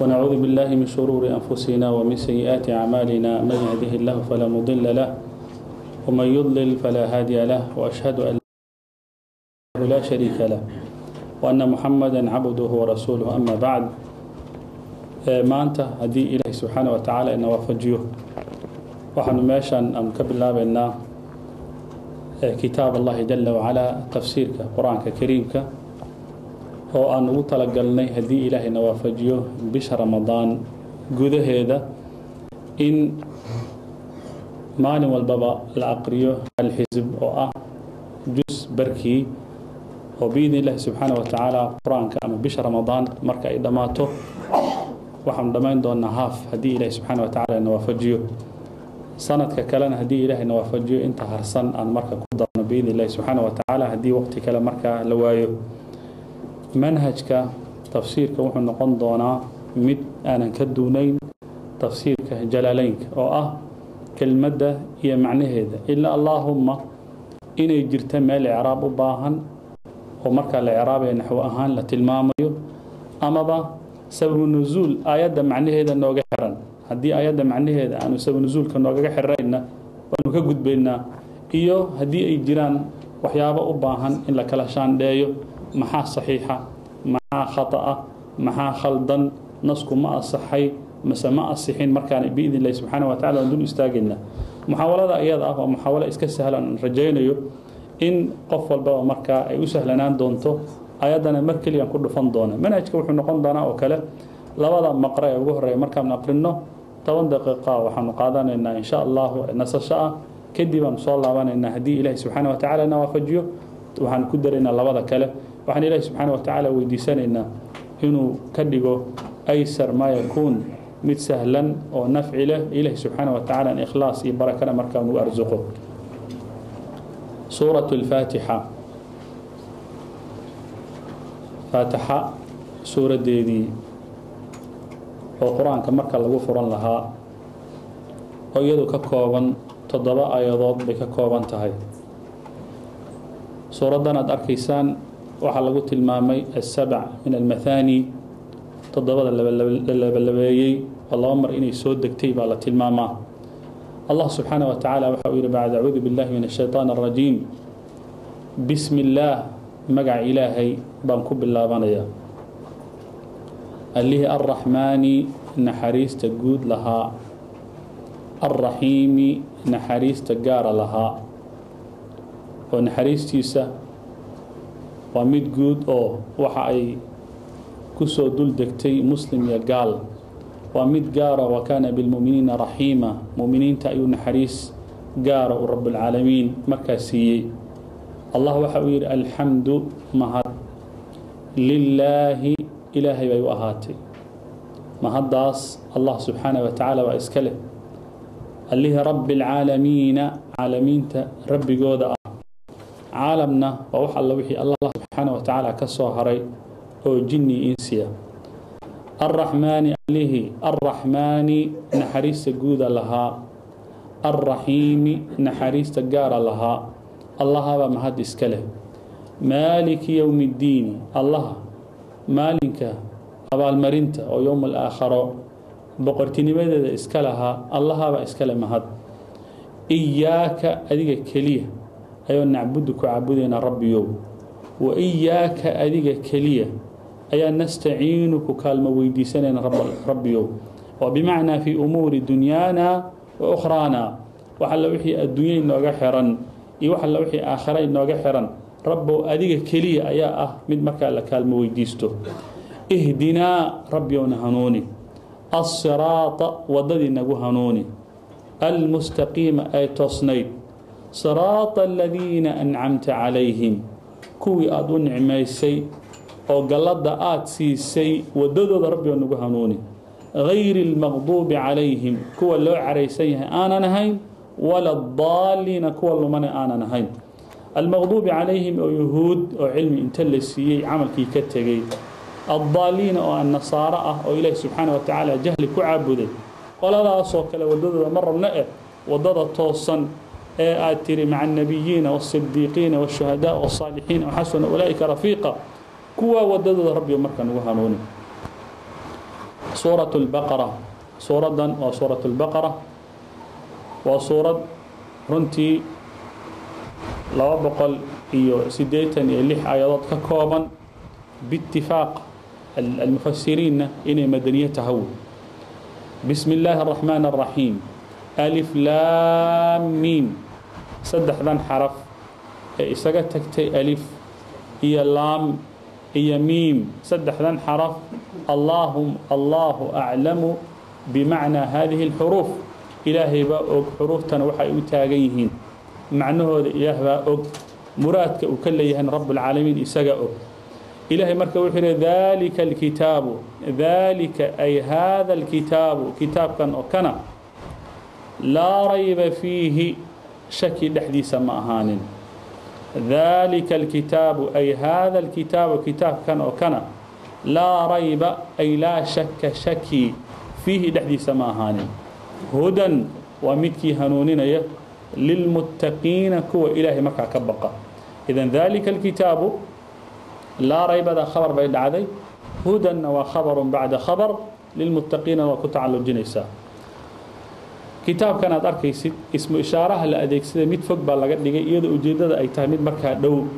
ونعوذ بالله من شرور أنفسنا ومن سيئات أعمالنا، من يهده الله فلا مضل له ومن يضلل فلا هادي له، وأشهد أن لا شريك له وأن محمدا عبده ورسوله. أما بعد، maanta haddii Ilaahay subxaana wa tacaala ina waafajiyo, waxaanu meeshan aanu ka bilaabaynaa kitaab Allahi jala wacalaa, tafsiirka Qur-aanka Kariimka, oo aan ugu talagalnay haddii Ilaahay na waafajiyo bisha Ramadaan gudaheeda in maalin walbaba la aqriyo hal xisb oo ah jus barkii, oo biidni Illahi subxaana wa tacaala qur-aanka ama bisha Ramadaan marka ay dhammaato waxaanu dhammayn doonaa haaf, haddii Ilahi subxaana wa tacala na waafajiyo. Sanadka kalena, haddii Ilaahay na waafajiyo, inta harsan aan marka ku darno biidni Illahi subxaana wa tacaala, haddii waqti kale markaa la waayo. Manhajka tafsiirka wuxuu noqon doonaa mid aanan ka duunayn tafsiirka Jalaaleynka, oo ah kelmadda iyo macnaheeda, ilaa allaahumma inay jirta meel icraab u baahan oo markaa la icraabaya naxwo ahaan la tilmaamayo, amaba sababu nusuul aayadda macnaheeda nooga xiran. Haddii aayadda macnaheeda aanu sababu nusuulka noogaga xirayna, waanu ka gudbaynaa, iyo haddii ay jiraan waxyaabo u baahan in la kala shaandheeyo: maxaa saxiixa, maxaa khata'a, maxaa khaldan, nasku ma asaxay mase ma asixin, markaan biidni Illahi subxaana wa tacala waan dul istaagaynaa. Muxaawalada iyada ah waa muxaawalo iska sahlan, aan rajaynayo in qof walbaba markaa ay u sahlanaan doonto. Ayaddana mar keliyaan ku dhufan doona. Manhajka wuxuu noqon doonaa oo kale labada maqra ee ugu horreeya markaan aqrino, 10 daqiiqa waxaanu qaadanaynaa insha Allahu nasasho ah, kadib aanu soo laabanaynaa. Haddii Ilahi subxaana wa tacaala na waafajiyo, waxaanu ku daraynaa labada kale. Waxaan Ilahi subxaana wa tacaala weydiisanaynaa inuu ka dhigo aysar maa yakuun, mid sahlan oo nafci leh, Ilahi subxaana wa tacaala in ikhlaas iyo barakana markaa nugu arsuqo. Suurat Alfaatixa, Faatixa suuraddeedii oo qur-aanka marka lagu furan lahaa, oo iyadu ka kooban 7 aayadood bay ka kooban tahay. Suuraddan aad arkaysaan waxaa lagu tilmaamay السبع من المثاني, toddobada la labalabeeyey, oo laba mar inay soo degtay baa la tilmaamaa. Allah subxaanaه wa tacaala waxa uu yihi bacd acuudu biاllahi min الshayطaan الrajiim, bismi illaah, magaca Ilaahay baan ku bilaabanayaa, allihii alraxmaani, naxariista guud lahaa, alraxiimi, naxariista gaara lahaa, oo naxariistiisa waa mid guud oo waxa ay ku soo dul degtay muslim iyo gaal, waa mid gaara. Wa kaana bilmu'miniina raxiima, mu'miniinta ayuu naxariis gaara uu Rabbulcaalamiin markaa siiyey. Allah waxa uu yidhi: alxamdu, mahad, lilaahi, Ilaahay bay u ahaatay. Mahaddaas Allah subxaanah wa tacaala waa iska leh, allihii rabbi alcaalamiina, caalamiinta rabbigooda ah. Caalamna waa wax alla wixii Allah subxaanah wa tacaala ka soo haray oo jinni insiya. Alraxmaani, allihii alraxmaani, naxariista guuda lahaa, alraxiimi, naxariista gaara lahaa, Allahabaa mahad iska leh. Maaliki yowmi ddiini, Allaha maalinka abaalmarinta oo yowm alaakharo boqortinimadeeda iska lahaa, Allahabaa iskale mahad. Iyaaka, adiga keliya ayoo nacbudu, ku caabudaynaa Rabbiyow, wa iyaaka, adiga keliya ayaa nastaciinu, ku kaalmo weydiisanayna Rabbiyow, oo bimacnaa fii umuuri dunyaana wa ukhraana, wax alla wixii adduunya inooga xiran iyo wax alla wixii aakhara inooga xiran, Rabbow adiga keliya ayaa ah mid markaa la kaalmo weydiisto. Ihdinaa, Rabbiyowna hanuuni, alsiraata, waddadii nagu hanuuni, almustaqiima, ee toosnayd, siraata aladiina ancamta calayhim, kuwii aada u nicmaysay oo galladda aada siisay waddadooda Rabbioo nagu hanuuni, gayri almaqduubi calayhim, kuwa loo caraysan yahay aanan ahayn, wala addaaliina, kuwa lumana aanan ahayn. Almaqduubi calayhim oo yuhuud oo cilmi inta la siiyey camalkii ka tegey, addaaliina oo an nasaaro ah oo Ilaahi subxaana wa tacaala jahli ku caabuday, qoladaasoo kale waddadooda ma rabno eh, waddada toosan ee aad tiri maca annabiyiina waasidiiqiina waashuhadaa wasaalixiina waxasuna ulaa'ika rafiiqa, kuwaa waddadooda Rabbiyo marka nagu hanuuni. Suurat Albaqara, suuraddan waa Suurat Albaqara, waa suurad runtii 286 aayadood ka kooban, biitifaaq almufasiriinna inay madaniye tahaw. Bismi illaahi araxmaan araxiim, alif laam miim. Saddexdan xaraf ee isaga tagtay, alif iyo laam iyo miim, saddexdan xaraf, Allahu aclamu bimacnaa hadihi alxuruuf. Ilaahay baa og xuruuftana waxa ay u taagan yihiin, macnahooda Ilaah baa og, muraadka uu ka leeyahayna Rabbulcaalamiin isaga og. Ilaahay marka wuxuu yihi: dalika alkitaabu, dalika ay hada alkitaabu, kitaabkan oo kana, laa rayba fiihi, shaki dhexdiisa ma ahaanin. Dalika alkitaabu ay hada alkitaabu, kitaabkan oo kana, laa rayba ay laa shaka, shaki, fiihi dhexdiisa ma ahaanin. Hudan, waa midkii hanuuninaya, lilmuttaqiina, kuwa Ilaahay markaa ka baqa. Idan dalika alkitaabu, laa raybada khabar bay dhacday, hudanna waa khabarun bacda khabar, lilmuttaqiina waa ku tacallujinaysaa. Kitaabkan aad arkaysid, ismu ishaaraha la adeegsaday mid fog baa laga dhigay, iyadoo ujeeddada ay tahay mid markaa dhow.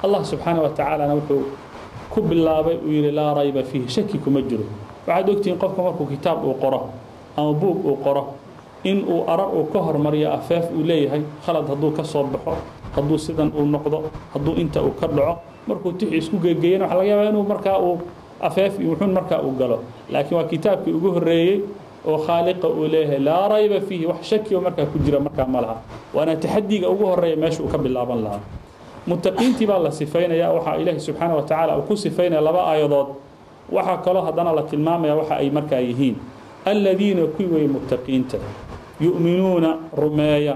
Allah subxaana wa tacaalana wuxuu ku bilaabay, uu yihi: laa rayba fiihi, shaki kuma jiro. Waxaad ogtihiin qofka markuu kitaab uu qoro ama buug uu qoro, in uu arar uu ka hormariyo, afeef uu leeyahay, khalad hadduu ka soo baxo, hadduu sidan uu noqdo, hadduu inta uu ka dhaco, markuu tixi isku geegeeyana, waxa laga yaabaa inuu markaa uu afeef iyo wuxuun markaa uu galo. Laakiin waa kitaabkii ugu horreeyey oo khaaliqa uu leeyahay laa rayba fiihi, wax shaki oo markaa ku jira markaa ma laha. Waana taxadiga ugu horreeya meesha uu ka bilaaban lahaa. Muttaqiintii baa la sifaynaya. Waxaa Ilaahi subxaana wa tacaala uu ku sifaynaya laba aayadood. Waxaa kaloo haddana la tilmaamaya waxa ay markaa yihiin. Aladiina, kuwii weeye muttaqiinta, yu'minuuna, rumeeya,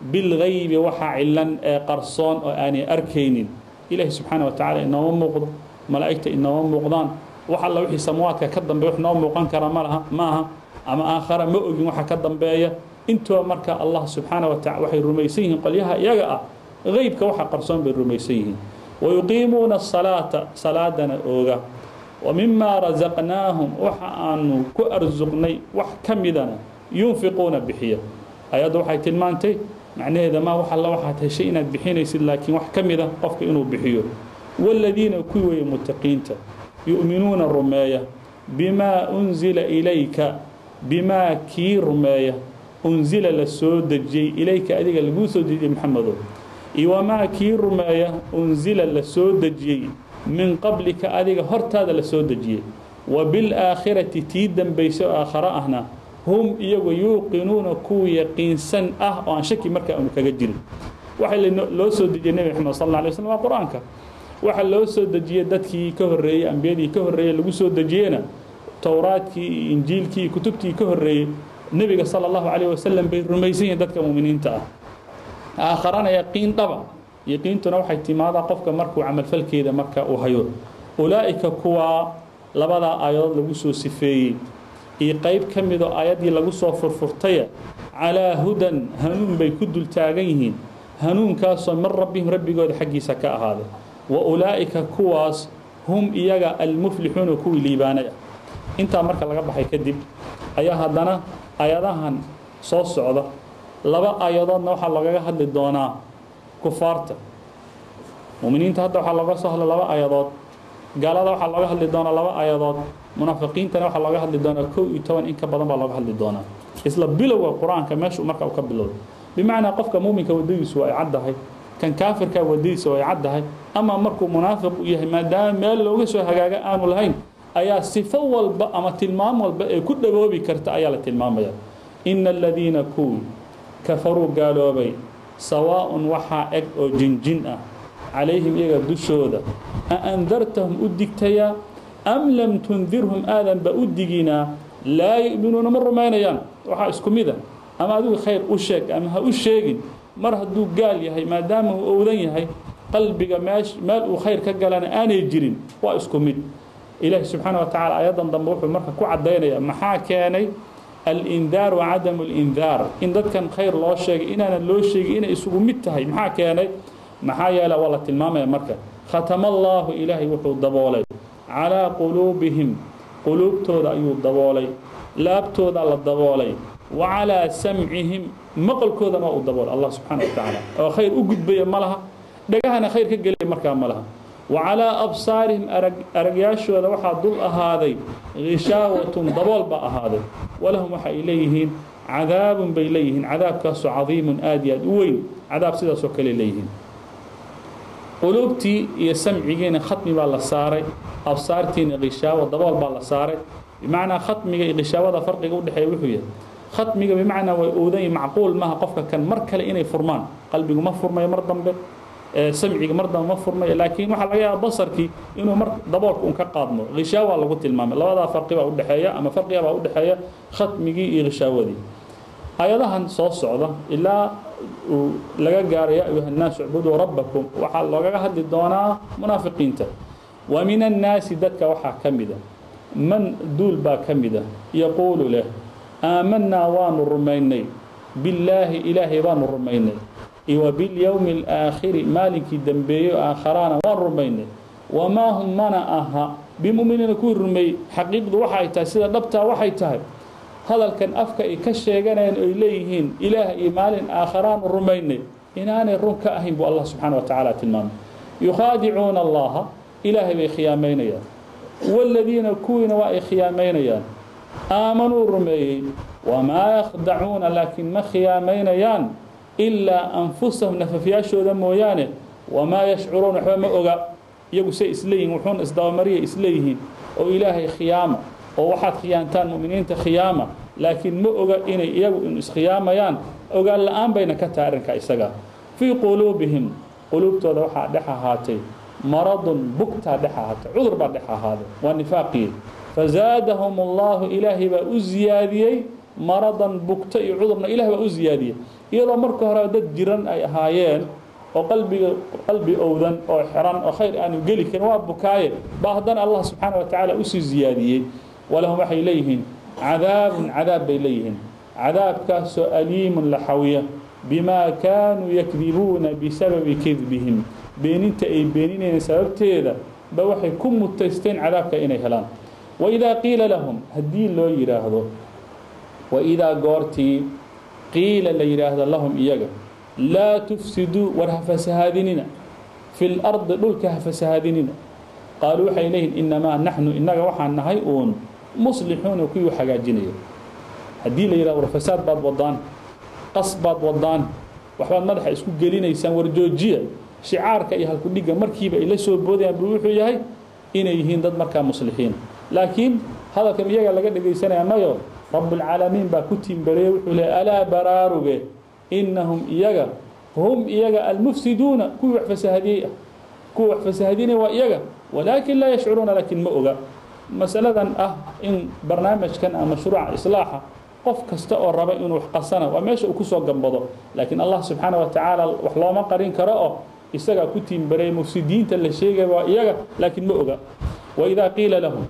bilgaybi, waxa cilan ee qarsoon oo aanay arkaynin. Ilaahi subxaana wa tacala inooma muuqdo, malaa'igta inooma muuqdaan, wax alla wixii samwaadka ka dambeeya wax noo muuqan kara ma laha, maaha, ama aakhara ma ogin waxa ka dambeeya intuba. Marka Allah subxaana wa tacala waxay rumaysan yihiin qolyaha iyaga ah geybka, waxa qarsoon bay rumaysan yihiin. Wayuqiimuuna asalaata, salaadana ooga. Wa mimaa rasaqnaahum, waxa aanu ku arsuqnay wax ka midana, yunfiquuna, bixiya. Ayaddu waxay tilmaantay macnaheeda maa wax alla waxaad heshay inaad bixinaysid, laakiin wax ka mida qofka inuu bixiyo. Waaladiina, kuwii weeye muttaqiinta, yu'minuuna, rumeeya, bimaa unzila ilayka, bimaa kii rumeeya, unzila la soo dejiyey, ilayka adiga laguu soo dejiyey Maxamedow, iyo wamaa kii rumeeya, unzila la soo dejiyey, min qablika, adiga hortaada la soo dejiyey. Wa bilaakhirati, tii dambaysa oo aakhare ahna, hum iyagu yuuqinuuna, kuwa yaqiinsan ah oo aan shaki markaa aanu kaga jirin. Waxa loo soo dejiyey Nebi Maxamed sal alla alay slam waa Qur-aanka. Waxa loo soo dejiyey dadkii ka horreeyey, ambiyadii ka horreeyey lagu soo dejiyeyna, Towraadkii iyo Injiilkii iyo kutubtii ka horreeyey Nebiga sala Allahu calayh wasalam bay rumaysan yihiin dadka mu'miniinta ah. Aakharana yaqiin dhaba, yaqiintuna waxay timaadaa qofka markuu camalfalkeeda marka uu hayo. Ulaa'ika, kuwaa labadaa aayadood lagu soo sifeeyey iyo qayb ka midoo aayaddii lagu soo furfurtaya, calaa hudan, hanuun bay ku dul taagan yihiin, hanuunkaasoo min rabbihim, rabbigooda xaggiisa ka ahaaday. Wa ulaa'ika, kuwaas, hum iyaga, almuflixuuna, kuwii liibaanay ah. Intaa marka laga baxay kadib ayaa haddana aayadahan soo socda, laba aayadoodna waxaa loogaga hadli doonaa kufaarta. Muminiinta hadda waxaa looga soo hadla laba aayadood, gaalada waxaa looga hadli doonaa laba aayadood, munaafiqiintana waxaa looga hadli doonaa 11, in ka badan baa looga hadli doonaa isla bilowga Qur-aanka meeshu marka uu ka bilowday. Bimacnaa qofka muuminka waddadiisu waa ay caddahay, kan kaafirka waddadiisa waa ay caddahay. Ama markuu munaafiq u yahay, maadaama meel looga soo hagaaga aanu lahayn, ayaa sifo walba ama tilmaam walba ee ku dhawoobi karta ayaa la tilmaamaya. Ina aladiina, kuwii, kafaruu, gaaloobay, sawaaءun, waxaa eg oo jinjin ah, calayhim, iyaga dushooda, a andartahum, u digtayaa, am lam tundirhum, aadanba u diginaa, laa yu'minuuna, ma rumaynayaan. Waxaa isku mid a, ama adigu khayr u sheeg ama ha u sheegin, mar hadduu gaal yahay, maadaama uu owdan yahay qalbiga, meesh meel uu khayr ka galana aanay jirin, waa isku mid. Ilaahi subxaana wa tacala aayaddan dambe wuxuu marka ku caddaynaya maxaa keenay alindaar wa cadamu alindaar, in dadkan khayr loo sheegay, inaanan loo sheegin, inay isugu mid tahay. Maxaa keenay? Maxaa yeele waa la tilmaamaya marka. Khatama Allaahu, Ilaahay wuxuu daboolay, calaa quluubihim, Quluubtooda ayuu daboolay, laabtooda la daboolay. Wa calaa samcihim, maqalkoodana waa uu daboolay Allah subxaana wa tacaala, oo khayr u gudbaya ma laha, dhagahana khayr ka gelaya markaa ma laha. Wa calaa absaarihim, aragyaashooda waxaa dul ahaaday ghishaawatun, dabool baa ahaaday. Walahum, waxa ay leeyihiin cadaabun bay leeyihiin, cadaabkaasoo cadiimun, aad iyo aad u weyn. Cadaab sidaasoo kale leeyihiin. Quluubtii iyo samcigiina khatmi baa la saaray, absaartiina khishaawo, dabool baa la saaray. Bimacnaa khatmiga iyo khishaawada farqiga udhexeeya wuxuu yahay, khatmiga bimacnaa way oodan, macquul maaha qofka kan mar kale inay furmaan. Qalbigu ma furmayo mar dambe, samciga mar dambe ma furmayo, laakiin waxaa laga yaaba basarkii inuu mar daboolka un ka qaadmo. Khishaawa lagu tilmaamay. Labadaa farqi baa udhexeeya ama farqiga baa udhexeeya khatmigii iyo khishaawadii. Aayadahan soo socda ilaa uu laga gaaro ya ayuha nnaasu icbuduu rabbakum, waxaa loogaga hadli doonaa munaafiqiinta. Wa min annaasi, dadka waxaa ka mida, man duul baa ka mida, yaquulu leh: aamanaa, waanu rumaynay, billaahi, ilaahay baanu rumaynay, iyo bilyowmi alaakhiri, maalinkii dambeeyey oo aakharaana waan rumaynay. Wamaa hum, mana aha, bimuminiina, kuwii rumeeyey. Xaqiiqdu waxa ay tahay, sida dhabtaa waxay tahay, hadalkan afka ay ka sheeganayaan oy leeyihiin ilaah iyo maalin aakharaanu rumaynay inaanay run ka ahayn buu Allah subxaana wa tacaala tilmaamay. Yukhaadicuuna Allaha, ilaahay bay khiyaamaynayaan, waaladiina, kuwiina waa ay khiyaamaynayaan, aamanuu, rumeeyey. Wamaa yakhdacuuna, laakiin ma khiyaamaynayaan, ilaa anfusahum, nafafyaashooda mooyaane. Wamaa yashcuruun, waxba ma oga iyagu say isleeyihin, wuxuuna isdabamariya isleeyihiin oo ilaahay khiyaama oo waxaad khiyaantaan mu'miniinta khiyaama, laakiin ma oga inay iyagu inu iskhiyaamayaan. Ogaan la-aan bayna ka tahay arrinka isaga. Fii quluubihim, quluubtooda waxaa dhex ahaatay, maradun, bugtaa dhex ahaatay, cudur baa dhex ahaaday, waa nifaaqii. Fazaadahum Allahu, ilaahay baa u ziyaadiyey, maradan, bugto iyo cudurna ilahay baa u ziyaadiyey, iyadoo marka hore dad jiran ay ahaayeen oo qalbiga qalbi owdan oo xiran oo khayr aanu geli karin, waa bukaaye baa haddana Allah subxaana wa tacaala usii ziyaadiyey. Walahum, waxay leeyihiin, cadaabun, cadaab bay leeyihiin, cadaabkaasoo aliimun, la xawiya, bimaa kaanuu yakdibuuna, bisababi kidbihim, beeninta ay beeninayeen sababteeda ba waxay ku mutaysteen cadaabka inay helaan. Waidaa qiila lahum, haddii loo yidhaahdo, waidaa goortii, qiila la yidhaahdo, lahum iyaga, laa tufsiduu, war ha fasahaadinina, fi lardi, dhulka ha fasahaadinina, qaaluu waxay leeyihin: innamaa naxnu, innaga waxaan nahay uun, muslixuuna, kuwii hagaajinaya. Haddii la yidhahdo war fasaad baad wadaan, qas baad wadaan, waxbaad madaxa isku gelinaysaan, war joojiya, shicaarka iyo halkudhigga markiiba ay la soo boodayaan buu wuxuu yahay inay yihiin dad markaa muslixiin. Laakiin hadalkan iyaga laga dhegaysanaya mayo, Rabbulcaalamiin baa ku tiimbareeyey. Wuxuu leey: alaa, baraaruge, innahum iyaga, hum iyaga, almufsiduuna, kuwii wax fasahadiyey ah, kuwa wax fasahadinaya waa iyaga. Walaakin laa yashcuruuna, laakiin ma oga. Masaladan ah in barnaamijkan ama mashruuca islaaxa qof kasta oo raba inuu wax qasana waa meesha uu kusoo gambado, laakiin Allah subxaana wa tacaala wax looma qarin karo oo isagaa ku tiimbareeyay. Mufsidiinta la sheegaya waa iyaga, laakiin ma oga. Waidaa qiila lahum,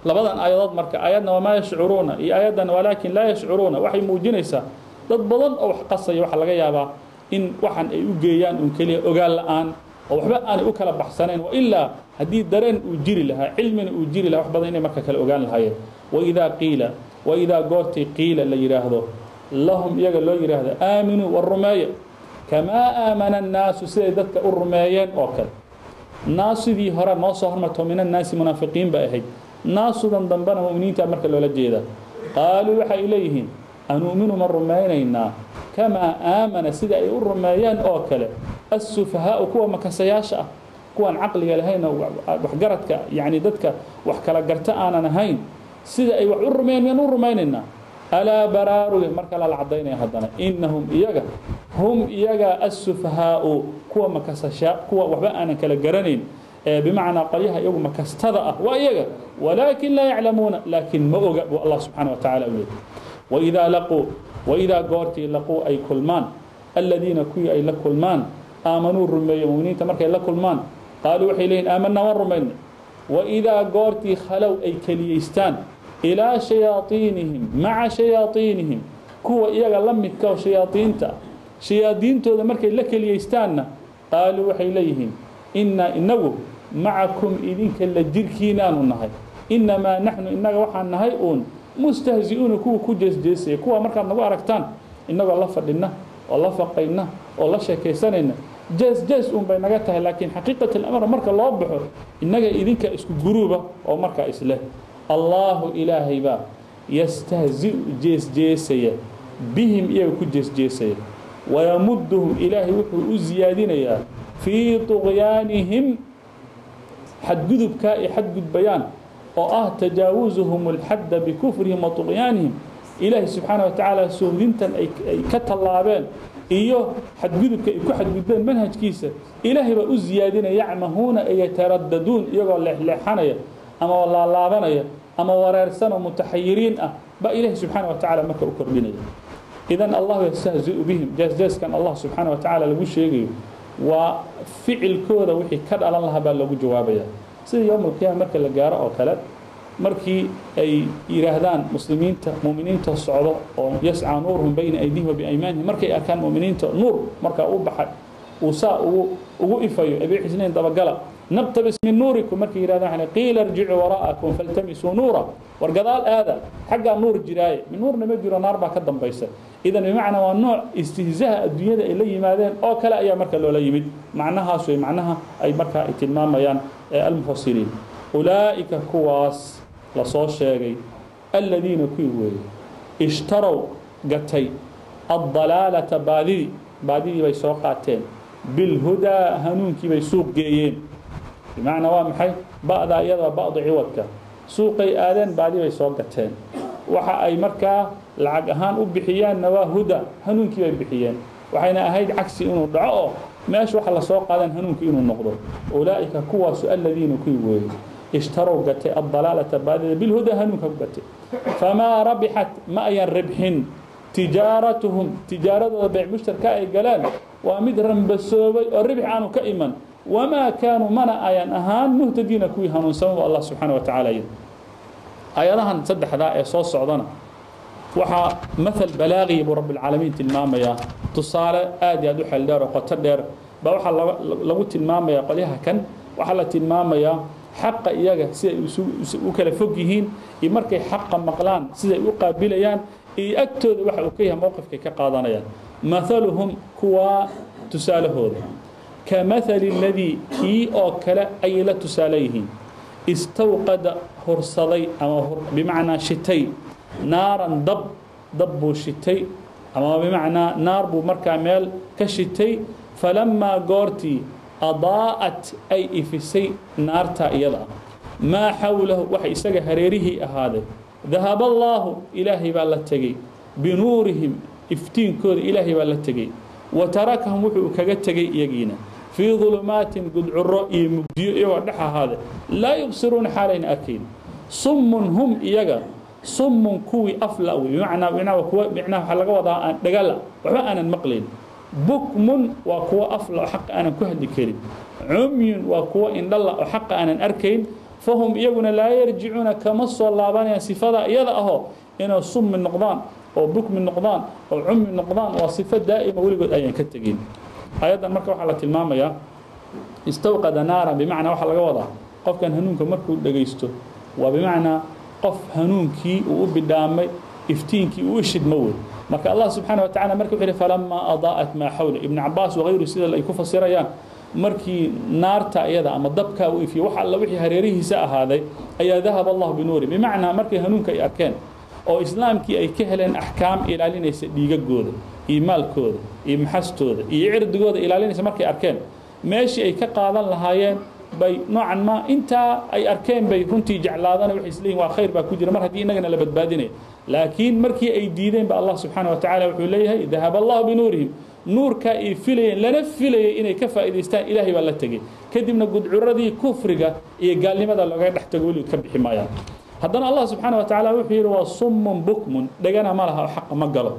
labadan aayadood marka, aayadna wamaa yashcuruuna iyo aayaddan walaakin laa yashcuruuna, waxay muujinaysaa dad badan oo wax qasaya waxaa laga yaabaa in waxan ay u geeyaan uun keliya ogaan la-aan oo waxba aanay u kala baxsanayn. Wailaa haddii dareen uu jiri lahaa, cilmina uu jiri lahaa, wax badan inay marka kale ogaan lahaayeen. Waidaa qiila, waidaa goortii, qiila la yidhaahdo, lahum iyaga loo yidhaahdo, aaminuu, war rumeeya, kamaa aamana annaasu, siday dadka u rumeeyeen oo kale. Naasidii hore noo soo hormarto, min annaasi munaafiqiin bay ahayd, naasudan dambena mu'miniinta marka loola jeedaa. Qaaluu waxay leeyihiin: anu'minu, ma rumaynaynaa, kamaa aamana, sida ay u rumeeyeen oo kale, assufahaau, kuwa makasayaasha ah, kuwaan caqliga lahayn oo waxgaradka, yacni dadka wax kala garta aanan ahayn, sida ay wax u rumeeyeen miyaan u rumaynaynaa? Alaa, baraaruge, mar kale la cadaynaya haddana, innahum iyaga, hum iyaga, assufahaau, kuwa makasasha, kuwa waxba aanan kala garanayn, bimacnaa qolyaha iyagu makastada ah waa iyaga. Walaakin laa yaclamuuna, laakiin ma oga buu Allah subxaana wa tacala u leeyay. Waidaa laquu, waidaa goortii, laquu ay kulmaan, aladiina, kuwii ay la kulmaan, aamanuu rumeeye, muminiinta markay la kulmaan, qaaluu waxay leeyihin: aamanaa, waan rumaynay. Waidaa goortii khalow ay keliyeystaan, ilaa shayaaiinihim, maca shayaaiinihim, kuwa iyaga la midka oo shayaaiinta ah, shayaadiintooda markay la keliyeystaanna, qaaluu waxay leeyihiin: innaa, inagu, macakum, idinka la jirkiinaanu nahay. Inamaa naxnu, innaga waxaan nahay uun, mustahzi'uuna, kuwa ku jeesjeesaya. Kuwa markaad nagu aragtaan innagoo la fadhina oo la faqayna oo la sheekaysanayna, jees jees uun bay naga tahay, laakiin xaqiiqat alamr marka loo baxo, innaga idinka isku guruuba oo markaa isleh. Allaahu, Ilaahay baa yastahzi'u, jeesjeesaya, bihim, iyaga ku jeesjeesaya. Wayamudduhum, Ilaahay wuxuu u siyaadinayaa, fii طugyaanihim, xadgudubkaa ay xadgudbayaan oo ah tajaawuzuhum alxadda bikufrihim wa طugyaanihim. Ilaahay subxaana wa tacaala sohdintan ay ka tallaabeen iyo xadgudubka ay ku xadgudbeen manhajkiisa, Ilaahay baa u siyaadinaya. Yacmahuuna ay yataraddaduun, iyagoo leexleexanaya ama laalaabanaya ama wareersan oo mutaxayiriin ah baa Ilaahay subxaana wa tacala marka u kordhinaya. Idan Allahu yastahzi'u bihim, jeesjeeskan Allah subxaana wa tacaala lagu sheegayo waa ficilkooda wixii ka dhalan lahaa baa loogu jawaabaya. Sida yowm alqiyaama marka la gaaro oo kale, markii ay yidhaahdaan muslimiinta, mu'miniinta socdo oo yascaa nuuruhum bayna aydihim wa biaymaanihim, markay arkaan mu'miniinta nuur markaa u baxay uu saa ugu ifayo, abiixisnayn dabagala, naqtabis min nuurikum markay yidhahdaan, qiila irjicuu waraa'akum faltamisuu nuura, war gadaal aada, xaggaa nuur jiraaye. Min nuurna ma jiro, naar baa ka dambaysa. Idan bimacnaa waa nooc istihzaha adduunyada ay la yimaadeen oo kale ayaa marka loola yimid. Macnahaas way macnaha ay markaa ay tilmaamayaan almufasiriin. Ulaa'ika, kuwaas lasoo sheegay, aladiina, kuwii weeye, ishtarow, gatay, addalaalata, baadidii, baadidii bay soo qaateen, bilhudaa, hanuunkii bay suuq geeyeen. Bimacnaa waa maxay ba'daa? Iyada ba'du ciwadka suuqay aadeen, baadi bay soo gateen. Waxa ay markaa lacag ahaan u bixiyaanna waa huda, hanuunkii bay bixiyeen. Waxayna ahayd cagsi inuu dhaco oo meesha waxa lasoo qaadan hanuunkii inuu noqdo. Ulaa'ika, kuwaasu, aladiina, kuwii weeye, ishtarow, gatay, addalaalata, baadida, bilhuda, hanuunka ku gatay. Famaa rabixat, ma ayan ribxin, tijaaratuhum, tijaaradooda beyc mushtarka ay galeen waa mid rambasoobay oo ribx aanu ka iman. Wamaa kaanuu, mana ayan ahaan, muhtadiina, kuwii hanuunsaman bu Allah subxaana wa tacaala yidhi. Aayadahan saddexdaa ee soo socdana waxaa mathal balaaqiya buu Rabbilcaalamiin tilmaamayaa. Tusaale aad iyo aad u xeel dheer oo qoto dheer baa waxaa lagu tilmaamayaa qolyaha kan. Waxaa la tilmaamayaa xaqa iyaga siday u kala fog yihiin, iyo markay xaqa maqlaan siday u qaabilayaan, iyo agtooda waxa uu ka yahay mowqifkay ka qaadanayaan. Mathaluhum, kuwaa tusaalahooda, ka mathali aladii, kii oo kale ayay la tusaale yihiin, istawqada, hursaday ama bimacnaa shitay, naaran, dab, dab buu shitay ama bimacnaa naar buu markaa meel ka shitay. Falamaa, goortii, adaa'at, ay ifisay naartaa iyada ah, maa xawlahu, waxa isaga hareerihii ahaaday, dahaba Allaahu, Ilaahay baa la tegey, binuurihim, iftiinkooda Ilaahay baa la tegey, wa tarakahum, wuxuu kaga tegey iyagiina, fii dulumaatin, gudcuro iyo mugdiyo iyagoo dhex ahaaday, laa yubsiruuna, xaalayna arkayn. Summun, hum, iyaga, summun, kuwii afla wey. Bimacnaa kuwa micnaha waxaa laga wadaa aan dhagala, waxba aanan maqlayn. Bukmun waa kuwa afla oo xaqa aanan ku hadli karin. Cumyun waa kuwa indhala oo xaqa aanan arkayn. Fahum, iyaguna, laa yarjicuuna, kama soo laabanayaan sifada iyada ahoo inay summi noqdaan oo bukmi noqdaan oo cumi noqdaan. Waa sifo daa'ima, weligood ayaan ka tegin. Ayaddan marka waxaa la tilmaamayaa istawqada naaran, bimacnaa waxaa laga wadaa qofkan hanuunka markuu dhegaysto waa bimacnaa qof hanuunkii uu u bidhaamay, iftiinkii uu u shidmo wey. Marka Allah subxaana wa tacala marka wuxu yidhi falamaa adaa'at maa xawla, Ibnu Cabaas wakayru sida ay ku fasirayaan, markii naarta iyada ama dabkaa uu ifiyey wax alla wixii hareerihiisa ahaaday ayaa dahaba Allahu binuuri, bimacnaa markay hanuunka ay arkeen oo islaamkii ay ka heleen axkaam ilaalinaysa dhiigagooda iyo maalkooda iyo maxastooda iyo cirdigooda ilaalinaysa, markay arkeen meeshii ay ka qaadan lahaayeen bay noocan ma intaa ay arkeen bay runtii jeclaadana. Waxay isleeyihin waa khayr baa ku jira mar haddii innagana la badbaadinaya. Laakiin markii ay diideen ba Allah subxaana wa tacaala wuxuu leeyahay dahaba Allahu binuurihim, nuurkaa ay filayeen lana filayay inay ka faa'idaystaan Ilaahay baa la tegey. Kadibna gudcuradii kufriga iyo gaalnimada looga dhex tago, weligood ka bixi maayaan. Haddana Allah subxaana wa tacaala wuxuu yidhi waa summun bukmun, dhegana ma laha oo xaqa ma galo,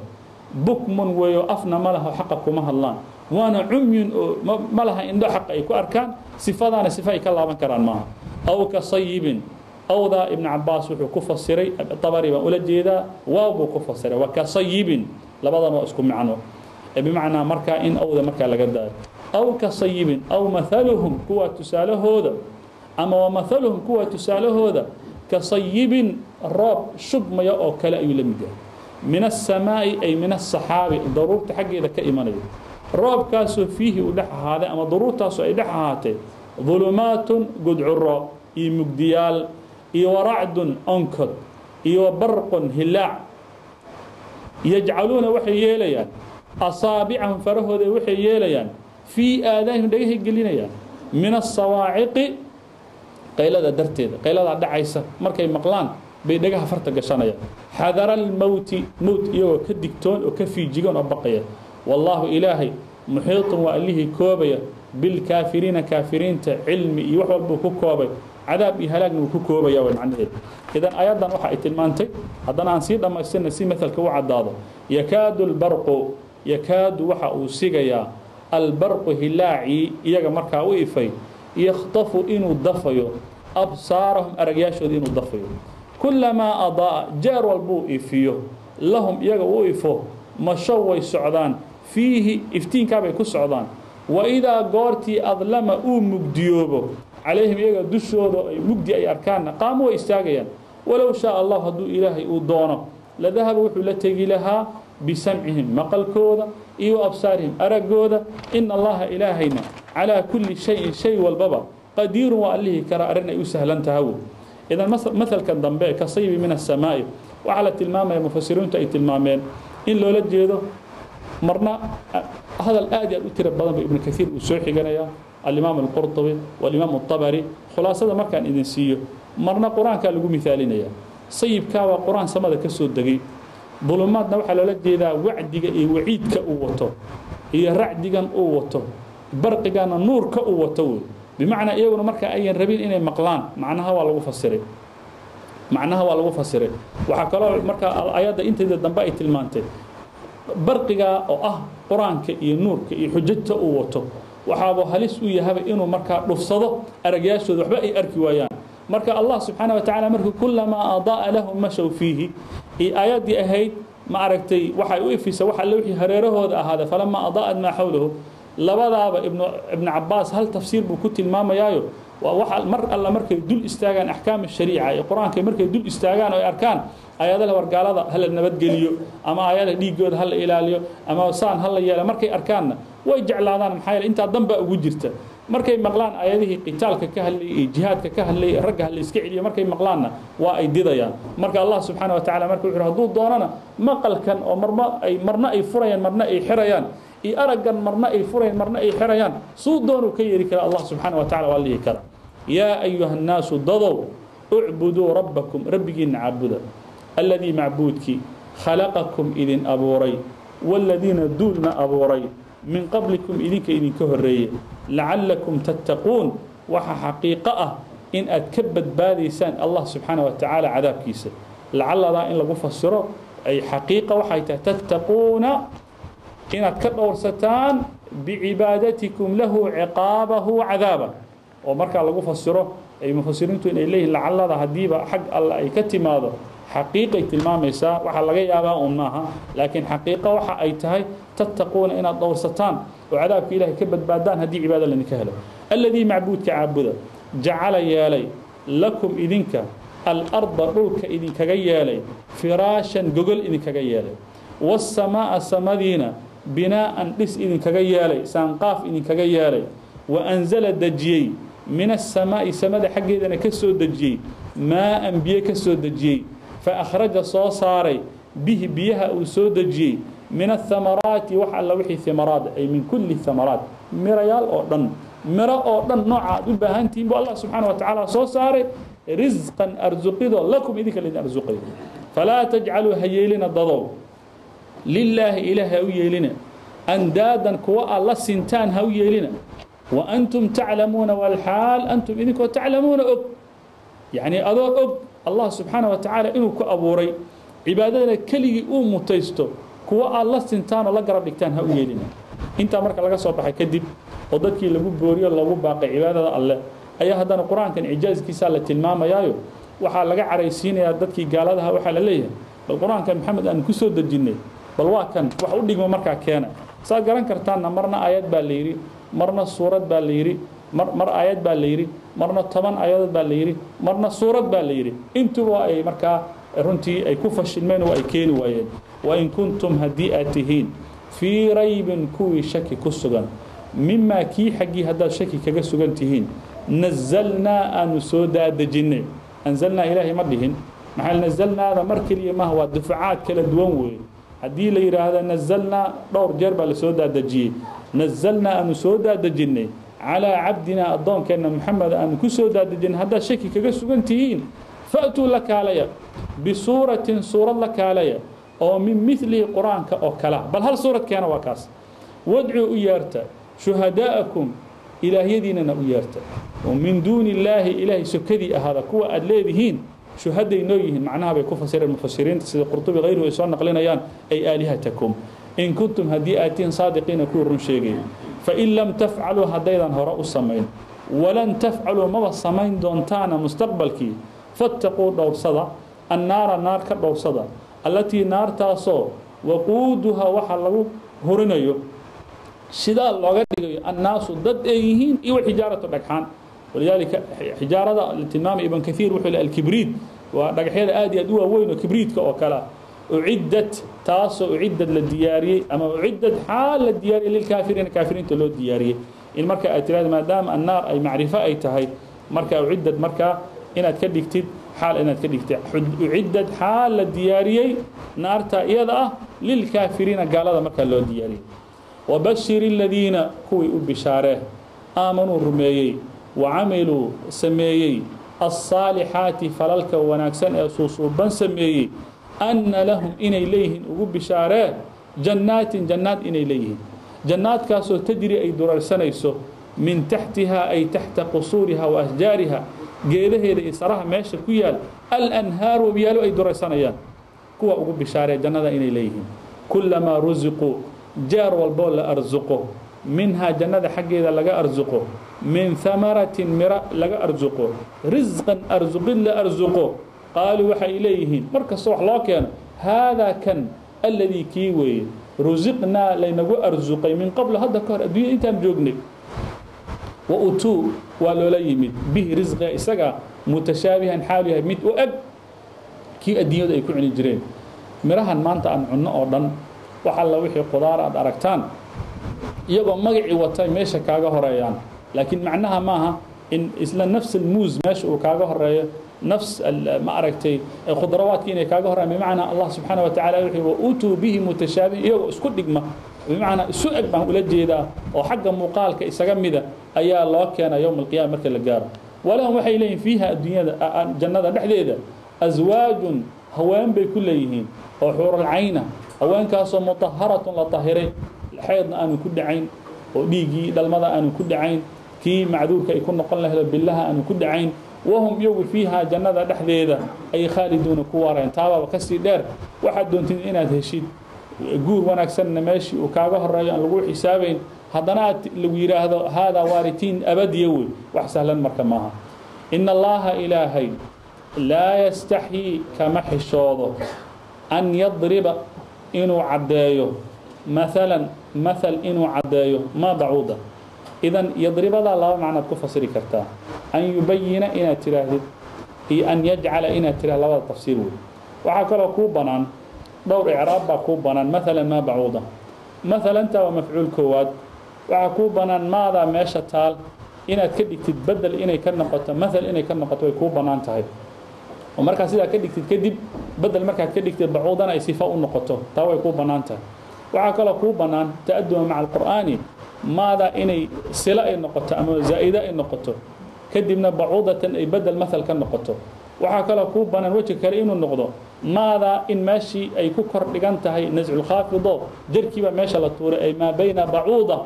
bukmun weeyo, afna ma laha oo xaqa kuma hadlaan, waana cumyun oo ma laha indho xaqa ay ku arkaan. Sifadaana sifa ay ka laaban karaan maaha. Aw ka sayibin, awdaa Ibnu Cabaas wuxuu ku fasiray, Abari baan ula jeedaa, waaw buu ku fasiray, wa ka sayibin, labadan waa isku macno, bimacnaa markaa in awda markaa laga daayo. Aw ka sayibin, aw mathaluhum, kuwa tusaalahooda, ama wa mathaluhum, kuwa tusaalahooda, Kasayibin, roob shubmaya oo kale ayuu la mid yahay, min aلsamaa'i ay min aلsaxaabi, daruurta xaggeeda ka imanaya, roobkaasoo fiihi uu dhex ahaaday ama daruurtaasoo ay dhex ahaatay dulumaatun, gudcuro iyo mugdiyaal, iyo waracdun, onkod, iyo barqun, hilaac. Yajcaluuna, waxay yeelayaan, asaabicahum, farahooda waxay yeelayaan, fii aadaanihim, dhagahay gelinayaan, min asawaaciqi, qaylada darteeda. Qayladaa dhacaysa markay maqlaan bay dhagaha farta gashanayaan, xadara almowti, mowt iyagoo ka digtoon oo ka fiijigan oo baqaya. Wallaahu, ilaahay, muxiitun, waa allihii koobaya, bilkaafiriina, kaafiriinta, cilmi iyo wax walbuu ku koobay, cadaab iyo halaagna wuu ku koobaya way macnaheedu. Idan aayaddan waxa ay tilmaantay, haddana aan sii dhammaystirna si matalka u caddaado, yakaadu albarqu, yakaadu waxa uu sigayaa, albarqu, hilaacii iyaga markaa u ifay, yakhtafu, inuu dafayo, absaarahum, aragyaashooda inuu dafayo. Kulamaa adaa'a, jeer walbuu ifiyo, lahum, iyaga u ifo, masho, way socdaan, fiihi, iftiinkaabay ku socdaan. Wa idaa goortii adlama, uu mugdiyoobo, calayhim, iyaga dushooda ay mugdi ay arkaanna, qaamo, way istaagayaan. Walow shaa allahu, hadduu ilaahay uu doono, la dahaba, wuxuu la tegi lahaa, bisamcihim, maqalkooda, iyo absaarihim, araggooda. Ina allaha, ilaahayna, calaa kulli shayin, shay walbaba, qadiirun, waa allihii kara arrin ay u sahlan tahawo. Idan mahalkan dambe, kasayibi min aلsamaa'i, waxaa la tilmaamaya, mufasiriintu ay tilmaameen in loola jeedo marna hadal aad iyo aad u tiro badan ba Ibnu Kaiir uu soo xiganaya, alimaam alqurطubi walimaam الطabari. Khulaasada markaan idin siiyo, marna qur-aankaa lagu mihaalinaya, sayibkaa waa qur-aan samada ka soo degay. Dulumaadna waxaa loola jeedaa wacdiga iyo waciidka uu wato, iyo racdigan uu wato, barqigana nuurka uu wato wey. Bimacnaa iyaguna marka ayan rabin inay maqlaan. Macnaha waa lagu fasiray, macnaha waa lagu fasiray. Waxaa kaloo marka ayadda inteeda dambe ay tilmaantay barqigaa oo ah qur-aanka iyo nuurka iyo xujajta uu wato, waxaaba halis u yahaba inuu markaa dhufsado aragyaashooda, waxba ay arki waayaan. Marka Allah subxaana wa tacala markuu kulamaa ada'a lahum mashow fiihi iyo aayaddii ahayd, ma aragtay, waxay u ifisa wax alle wixii hareerahooda ahaada, falamaa adaa'at maa xawlahu, labadaaba Ibnu Cabaas hal tafsiir buu ku tilmaamayaayo, waa waxa mar alla markay dul istaagaan axkaam shariica ee qur-aanka, markay dul istaagaan oo ay arkaan aayadaha wargaalada hala nabadgeliyo ama aayadaha dhiigooda hala ilaaliyo ama saan hala yeela, markay arkaanna way jeclaadaan, maxaa yeele intaa danbaa ugu jirta. Markay maqlaan aayadihii qitaalka ka hadlayay iyo jihaadka ka hadlayay, ragga hala iska celiyo, markay maqlaanna waa ay didayaan. Marka Allah subxaana wa tacala marka wuxuu hadduu doonana maqalkan oo marma ay marna ay furayaan marna ay xirayaan, iyo araggan marna ay furayaan marna ay xirayaan, suu doonuu ka yeeri kara Allah subxaana wa tacala, waa lihi kara. Yaa ayuha nnaasu, dadow, ucbuduu rabbakum, rabbigiinna caabuda, alladii, macbuudkii, khalaqakum, idin abuuray, waaladiina, duulna abuuray, min qablikum, idinka idinka horreeye, lacallakum tattaquun, waxa xaqiiqo ah in aad ka badbaadaysaan Allah subxaana wa tacaala cadaabkiisa. Lacalladaa in lagu fasiro ay xaqiiqa waxay tahay tattaquuna, inaad ka dhowrsataan, bicibaadatikum lahu ciqaabahu cadaaba, oo markaa lagu fasiro ay mufasiriintu inay leeyihin lacallada haddiiba xag alle ay ka timaado xaqiiqay tilmaamaysaa, waxaa laga yaabaa un maaha, laakiin xaqiiqo waxa ay tahay tattaquuna, inaad dhowrsataan oo cadaabka ilahay ka badbaadaan haddii cibaada laydinka helo. Alladii, macbuudka caabuda, jacala, yeelay, lakum, idinka, alarda, dhulka idinkaga yeelay, firaashan, gogol idinkaga yeelay, waالsamaa'a, samadiina, binaa'an, dhis idinkaga yeelay, saanqaaf idinkaga yeelay, wa anzala, dejiyey, min aلsamaa'i, samada xaggeedana ka soo dejiyey, maa'an, biyo ka soo dejiyey, fa akhraja, soo saaray, bihi, biyaha uu soo dejiyey, min aلthamaraati, wax alla wixii thamaraad, ay min kulli thamaraat, mirayaal oo dhan, miro oo dhan nooca aad u baahan tihiin buu Allah subxaana wa tacaala soo saaray, risqan, arsuqido, lakum, idinka laydin arsuqayo. Falaa tajcaluu, ha yeelina, dadow, lilaahi, ilaah ha u yeelina, andaadan, kuwa aad la sintaan ha u yeelina, wa antum taclamuuna, walxaal antum, idinkoo, taclamuuna, og. Yacnii adoo og Allah subxaana wa tacaala inuu ku abuuray, cibaadadana keligii uu mutaysto, kuwa aad la sintaan oo la garab dhigtaan ha u yeelina. Intaa marka laga soo baxay kadib oo dadkii lagu booriyo, lagu baaqay cibaadada alleh, ayaa haddana qur-aankan cijaaskiisaa la tilmaamayaayo, waxaa laga caraysiinayaa dadkii gaaladaha. Waxaa la leeyahay, bal qur-aankan Maxamed aan ku soo dejinnay, bal waa kan wax u dhigmo markaa keena. Saad garan kartaanna, marna aayad baa la yidhi, marna suurad baa la yidhi. Mar aayad baa la yidhi, marna 10 aayadood baa la yidhi, marna suurad baa la yidhi. Intuba ay markaa runtii ay ku fashilmeen oo ay keeni waayeen. Wain kuntum, haddii aad tihiin, fii raybin, kuwii shaki ku sugan, mimaa kii xaggii haddaad shaki kaga sugan tihiin, nazalnaa, aanu soo daadajinnay. Anzalnaa Ilaahay ma dhihin. Maxaa nazalnaada mar keliya maaha, waa dufacaad kala duwan weeye. Haddii la yidhaahdo nazalnaa, dhowr jeer baa la soo daadejiyey. Nazalnaa, aanu soo daadajinnay, calaa cabdinaa, addoonkeenna Maxamed aanu ku soo daadejinay, haddaad shaki kaga sugan tihiin, fa'tuu, la kaalaya, bisuuratin, suurad la kaalaya oo min milihi, Qur-aanka oo kalea. Bal hal suurad keena, waa kaas. Wadcuu, u yeerta, shuhadaa'akum, ilaahyadiinana u yeerta, oo min duuni illaahi, Ilaahay sokadii ahaada, kuwa aad leedihiin shuhaday noo yihiin. Macnaha bay ku fasireen mufasiriinta, sida Qurtubi hayruhu ay soo naqlinayaan, ay aalihatakum, in kuntum, haddii aad tihiin, saadiqiina, kuwii run sheegaya. Fain lam tafcaluu, haddaydan hore u samayn, walan tafcaluu, maba samayn doontaana mustaqbalkii, fattaquu, dhowrsada, annaara, naar ka dhowrsada, allatii, naartaasoo, waquuduha, waxa lagu hurinayo, shidaal looga dhigayo, annaasu, dad ay yihiin, iyo walxijaaratu, dhagxaan. Walidaalika xijaarada la tilmaamay, Ibn Kathiir wuxuu leeyahay alkibriid waa dhagaxyada aad iyo aad u waaweyn oo kibriidka oo kale ah. Uciddat, taasoo uciddad, la diyaariyey, ama uciddad, xaal la diyaariyey, lilkaafiriina, kaafiriinta loo diyaariyey. In marka aad tirahdo, maadaama annaar ay macrifo ay tahay, marka uciddad markaa inaad ka dhigtid xaal, inaad ka dhigtid uciddad, xaal la diyaariyey naarta iyada ah, lilkaafiriina, gaalada markaa loo diyaariyey. Wabashir aladiina, kuwii u bishaaree, aamanuu, rumeeyey, wacamiluu, sameeyey, alsaalixaati, falalka wanaagsan ee suusuuban sameeyey, anna lahum, inay leeyihiin ugu bishaaree, jannaatin, jannaad inay leeyihiin, jannaadkaasoo tajri, ay durarsanayso, min taxtihaa, ay taxta qusuuriha wa ashjaariha, geedaheeda iyo saraha meesha ku yaal, alanhaaru, webiyaalo ay durarsanayaan. Kuwa ugu bishaaree jannada inay leeyihiin. Kulamaa rusiquu, jeer walboo la arsuqo, minhaa, jannada xaggeeda laga arsuqo, min hamaratin, miro laga arsuqo, risqan, arsuqid la arsuqo, qaaluu, waxay leeyihiin mar kasta wax loo keeno, haadaa, kan, alladii, kii weeye, rusiqnaa, laynagu arsuqay, min qablo, hadda ka hor adduunya intaan joognay. Wa utuu, waa loola yimid, bihi, risqiga isaga, mutashaabihan, xaalu yahay mid u eg kii adduunyadu ay ku cuni jireen. Mirahan maanta aan cunno oo dhan, wax alla wixii qudaar aad aragtaan, iyagoo magacii watay meesha kaaga horeeyaan, laakiin macnaha maaha in isla nafs almuus meesha uu kaaga horeeyo, nafs ma aragtay khudrawaadki inay kaaga horeeyaan. Bimacnaa Allah subxaana wa tacala wuxuu wa utuu bihi mutashaabih, iyagoo isku dhigma, bimacnaa isu eg baan ula jeedaa, oo xagga muuqaalka isaga mida ayaa loo keenaa yowma alqiyama marka la gaaro. Walahum, waxay leeyihin, fiiha, adduunyada, jannada dhexdeeda, aswaajun, haween bay ku leeyihiin oo xuuralcayna, haweenkaasoo mutaharatun, la tahiray, xeydna aanu ku dhacayn, oo dhiiggii dhalmada aanu ku dhacayn, kii macduurka ay ku noqon lahayd billaha aanu ku dhacayn. Wahum, iyagu, fiihaa, jannada dhexdeeda ay khaaliduuna, ku waareen. Taabaaba kasii dheer, waxaad doontid inaad heshid, guur wanaagsanna meeshii uu kaaga horeeyo, aan lagu xisaabayn, haddana aad lagu yidhaahdo haadaa waaritiin abadiya wey, wax sahlan marka maaha. In Allaha, Ilaahay, laa yastaxyii, kama xishoodo, an yadriba, inuu caddeeyo, maalan, mathal inuu caddeeyo, maa bacuuda. Idan yadribadaa laba macnaad ku fasiri kartaa: an yubayina inaad tidhaahdid iyo an yajcala inaad tidhahd, labada tafsiir wey. Waxaa kaloo kuu bannaan, dhowr icraab baa kuu bannaan. Maalan maa bacuuda, maalantaa waa mafcuul koowaad. Waxaa kuu bannaan maadaa meesha taal inaad ka dhigtid bedel inay ka noqoto mathal, inay ka noqoto way kuu bannaan tahay, oo markaa sidaa ka dhigtid kadib bedel markaad ka dhigtid bacuudana ay sifa u noqoto, taa way kuu bannaan tahay. Waxaa kaloo kuu bannaan ta'aduma maca alqur'aani, maada inay silo ay noqoto ama zaa'ide ay noqoto, kadibna bacuudatan ay bedel mathal ka noqoto. Waxaa kaloo kuu bannaan weji kale inuu noqdo maada in meeshii ay ku kor dhigan tahay nasculkhaafido, jarkiiba meesha la tuuray, ay maa bayna bacuuda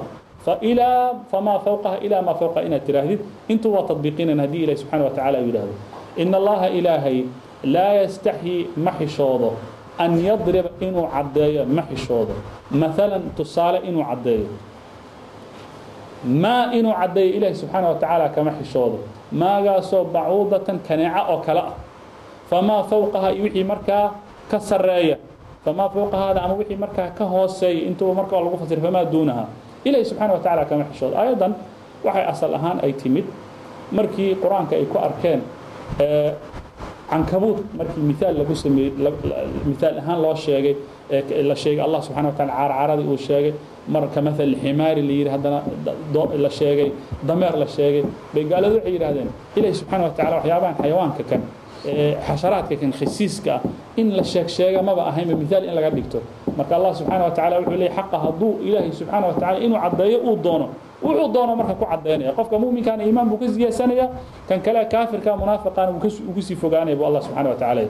failaa famaa fawqaha ilaa maa fawqaha inaad tiraahdid. Intuu waa tadbiiqinayn haddii Ilahi subxana wa tacala uu yidhahdo. In Allaha, Ilaahay, laa yastaxyi, ma xishoodo, an yadriba, inuu caddeeyo ma xishoodo, maalan, tusaale inuu caddeeyo, maa inuu caddeeyo Ilaahi subxaana wa tacaala kama xishoodo, maagaasoo bacuudatan, kaneeca oo kale ah, famaa fawqaha, iyo wixii markaa ka sarreeya, famaa fawqahaada ama wixii markaa ka hooseeya, intuba marka waa lagu fasira, famaa duunaha, Ilahi subxaana wa tacala kama xishoodo. Aayaddan Waxay asal ahaan ay timid markii Qur-aanka ay ku arkeen cankabuud, markii mithaal lagu sameeyey, mithaal ahaan loo sheegay, la sheegay Allah subxana wa taala caarcaaradii uu sheegay, marka mathal ximaari la yidhi, haddana la sheegay dameer la sheegay, bay gaaladu waxay yidhahdeen Ilahi subxaana wa tacala waxyaabahan xayawaanka kan, xasharaadka kan khisiiska ah in la sheeg sheega maba ahaynba mithaal in laga dhigto. Marka Allah subxaana wa tacala wuxuu leeyahy xaqa hadduu Ilaahay subxaana wa tacala inuu caddeeyo uu doono, wuxuu doono marka ku caddaynaya. Qofka mu'minkaana iimaan buu ka siyaasanaya, kan kale kaafirka munaafiqaana wuu kusii fogaanaya buu Allah subxaana wa tacaala.